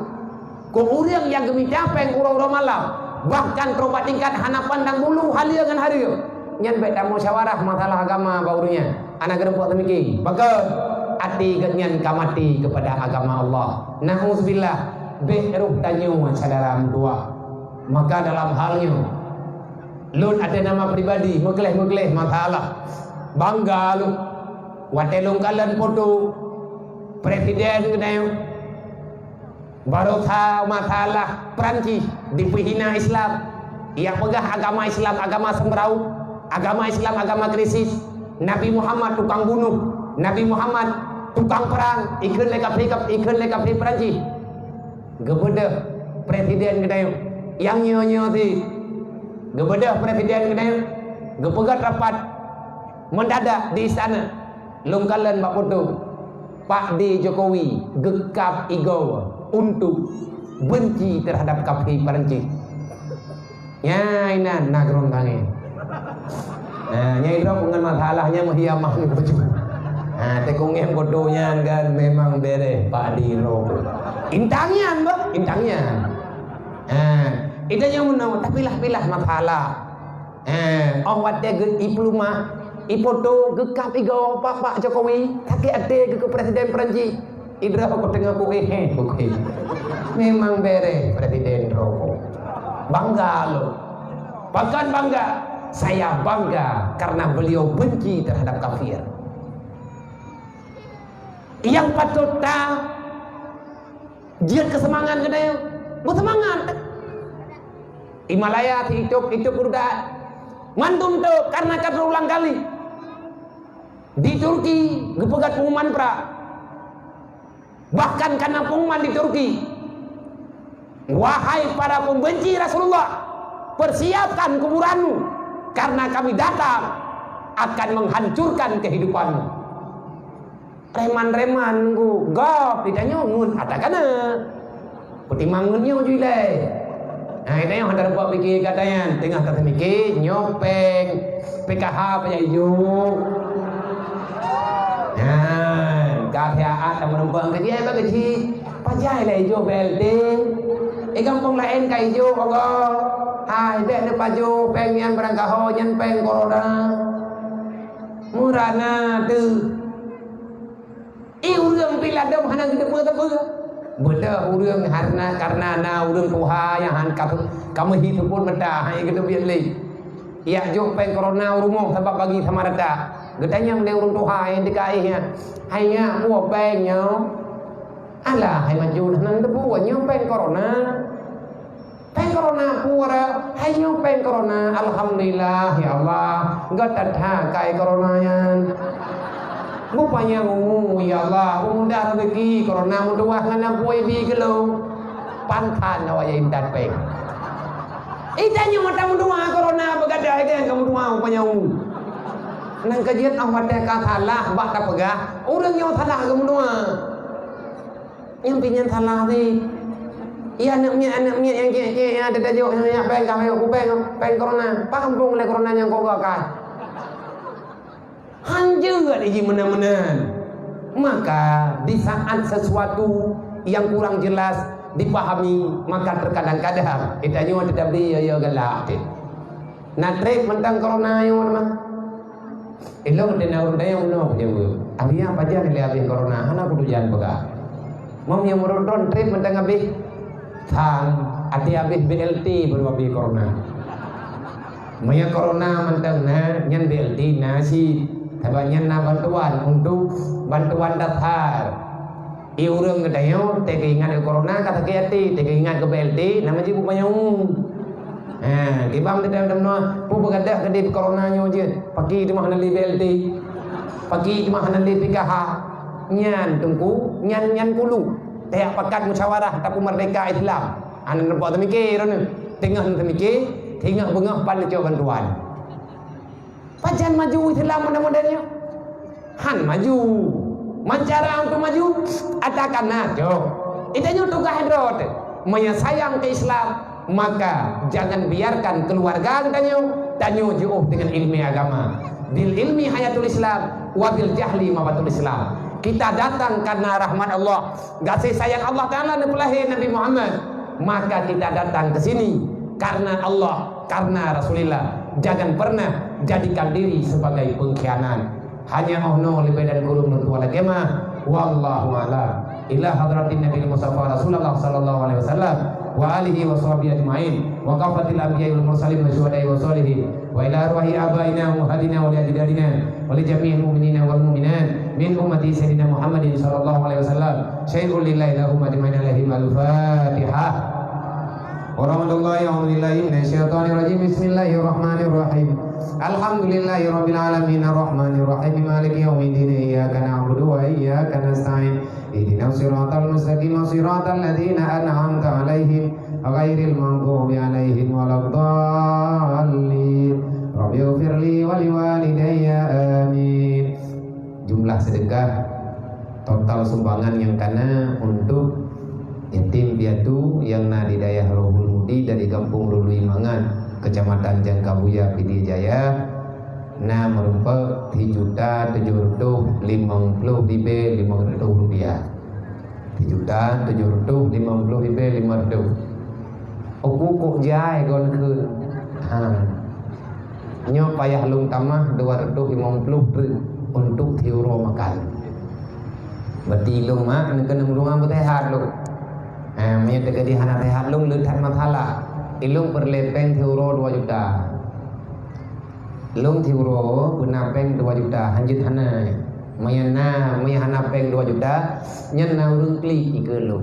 Keu ureuëng nyang geumita péng uroe-uroe malam, bahkan troh bak tingkat hana pandang bulu haleue ngon hareuem, nyan bék tamusyawarah masalah agama bak ureuëng nyan. Hana geureumpok teumike. Pakon? Até geuhnyan ka maté keupada agama Allah. Nauzubillah, bék roh tanyoe syedara meutuwah. Maka dalam hal nyoe, lôn até nama pribadi meugleh-meugleh masalah. Bangga lôn. Watée lôn kalon foto presiden geutanyoe, Barosa masalah Perancis dipeuhina Islam. Yak peugah agama Islam agama seumraut, agama Islam agama krisis. Nabi Muhammad tukang bunuh, Nabi Muhammad tukang perang, ikheun lé kafé, ikheun lé kafé Perancis. Geubeudôh presiden geutanyoe nyang nyoe-nyoe sit. Geubeudôh presiden geutanyoe, geupeugét rapat mendadak di istana. Lôn kalon bak foto. Pak D Jokowi geukab igoe untuk benci terhadap kafé Perancis. Nyan inan na keurong tangai. Nah, nyai droe ngon masalah nyang meuhiamah nyoe baju. Nah, teukungém foto nyan kan memang bereh Pak D droe. Intang nyan, bah, intang nyan. Nah, itu nyang meunoe, tapi lah pilah masalah. Eh, oh watée geu ipeulumah, ipoto geukab igoe Pak, Pak Jokowi, sakét até geuh keu Presiden Perancis. Idroe ku teungoh ku éh, éh, ku éh. Memang bereh Presiden droe. Bangga lôn. Pakon bangga? Saya bangga karena beliau benci terhadap kafir. Nyang patôt ta Jeuet keu seumangat geutanyoe, beuseumangat. Himalaya, si Itôb, Itôb Burda, mandum tôb karena ka teurulang kali. Di Turki geupeugah pengumuman pra. Bahkan kana pengumuman di Turki, "Wahai para pembenci Rasulullah, persiapkan kuburanmu, karena kami datang akan menghancurkan kehidupanmu." Reman-reman nunggu gob, itanyoe ngon ata kana. Peutimang ngon nyoe ju ilée. Nah, itanyoe hana teupeu pike gata nyan, teungoh tateumike nyoe péng P K H pajan ijo. Nah, ka siat tameurumpok keu dia bak gaji. Pajan ilée ijo B L T. Eh, gampông laén ka ijo, Allah. Hai, bék neupajoh péng nyan barangkaho nyan péng corona. Murah na teuh. Ih, ureuëng pih ladôm hana geuteupeue sapeue. Beudôh ureuëng harna, karna na ureuëng tuha nyang han ka, ka meuhi seupôt mata, han geuteubiet lé. Yak jok péng corona u rumoh sabab bagi sama rata. Geutanyong lé ureuëng tuha nyang teuka éh nyan, "Hai nyak, peue péng nyoe?" "Alah, hai manjô, hana neuteupeue nyoe péng corona." "Péng corona peue rot?" "Hai nyoe péng corona, alhamdulillah, ya Allah, gata that keu corona nyan. Beupanyang umu, ya Allah, beumudah rezeki, corona meutuwah ngon ampui bi keu lôn." Pantan awak nyang intat péng. Itanyoe mata meutuwah corona, beugadai kan ka meutuwah beupanyang umu. Nang ka jeuet ah watée ka salah bak tapeugah, ureuëng nyoe salah geumeutuwah. Nyang pih nyan salah sit. Iya aneuk miet, aneuk miet nyang ciek-ciek nyang teutajok nyan, nyak péng ka hayok kupéng, péng corona. Pakon phon lé corona nyang kok gak kai. Han jeuet jih meunan-meunan. Maka di saat sesuatu yang kurang jelas dipahami, maka terkadang-kadang itanyoe teutabri yo-yo galak teuh. Na treb mantong corona nyoe mah. Ilong teunaun dayong noh jaweueb. Abih nyan pajan lé abih corona, hana kutujan peugah. Meunyoe meurot droen treb mantong abih, sang até abih B L T baru abih corona. Meunyoe corona mantong na, nyan B L T na cit. Sabab nyan na bantuan untuk bantuan dasar. Di ureuëng geutanyoe, teuingat keu corona ka sakét até, teuingat keu B L T, nama jih buet manyang. Ha, kibang teudeungoe, peue beugadah keudeh corona nyoe jeuet. Paki teuma hana lé B L T. Paki teuma hana lé P K H. Nyan teungku, nyan, nyan kulu. Tajak pakat musyawarah ataupun merdeka Islam. Hana nampak teumikir droeneuh. Teungoh teumikir, teungoh beungoh pan neucok bantuan. Pajan maju Islam model-model nyoe? Han maju. Man cara untuk maju? Atakan na cok. Itanyoe tugaih droe teuh. Meunyoe sayang keu Islam, maka jangan biarkan keluarga geutanyoe, tanyoe jiôh dengan ilmu agama. Bil ilmi hayatul Islam, wa bil jahli mawatul Islam. Kita datang karena rahmat Allah. Gaséh sayang Allah Taala neupeulahé Nabi Muhammad, maka kita datang ke sini karena Allah, karena Rasulullah. Jangan pernah jadikan diri sebagai pengkhianat. Hanya oh no leubeh dan kureueng lôn tuan lagée mah. Wallahu a'lam. Ila hadratin Nabi Mustafa Rasulullah sallallahu alaihi wasallam wa alihi wa sahbihi ajmain wa kafatil anbiya wal mursalin wa syuhada wa salihin wa ila arwahi abaina wa ummahatina wa li ajdadina wa li jami'il mu'minina wal mu'minat min ummati Sayyidina Muhammadin sallallahu alaihi wasallam. Syai'un lillahi lahum ajmain alaihim al-Fatihah. Warahmatullahi, a'udzubillahi minasyaitonirrajim. Bismillahirrahmanirrahim. Alhamdulillahi rabbil alamin, arrahmanirrahim, maliki yaumiddin. Iyyaka na'budu wa iyyaka nasta'in. Ihdinas siratal mustaqim, siratal ladzina an'amta 'alaihim, ghairil maghdubi 'alaihim waladdallin. Rabbighfirli wa liwalidayya. Amin. Jumlah sedekah total sumbangan nyang kana untuk yatim piatu nyang na di dayah Rohul Mudi dari Gampông Rului Mangat, Kecamatan Jangkabuya, Pidie Jaya, na meurumpok sijuta tujoh reutôh limong ploh ribée limong reutôh rupiah. Sijuta tujoh reutôh limong ploh ribée limong reutôh. Uku kok jai kon kheun. Ha. Nyoe payah lôn tamah dua reutôh limong ploh treuk untuk siuroe makan. Berarti ilôn mak neukeunong rumoh beuteuhat lôn. Ha, meunyoe teukeudi hana teuhat lôn, le that masalah. Ilôn peureulée péng siuroe dua juta. Lôn siuroe beuna péng dua juta, hanjeuet hana. Meunyoe na, meunyoe hana péng dua juta, nyan na ureuëng klik ikeue lôn.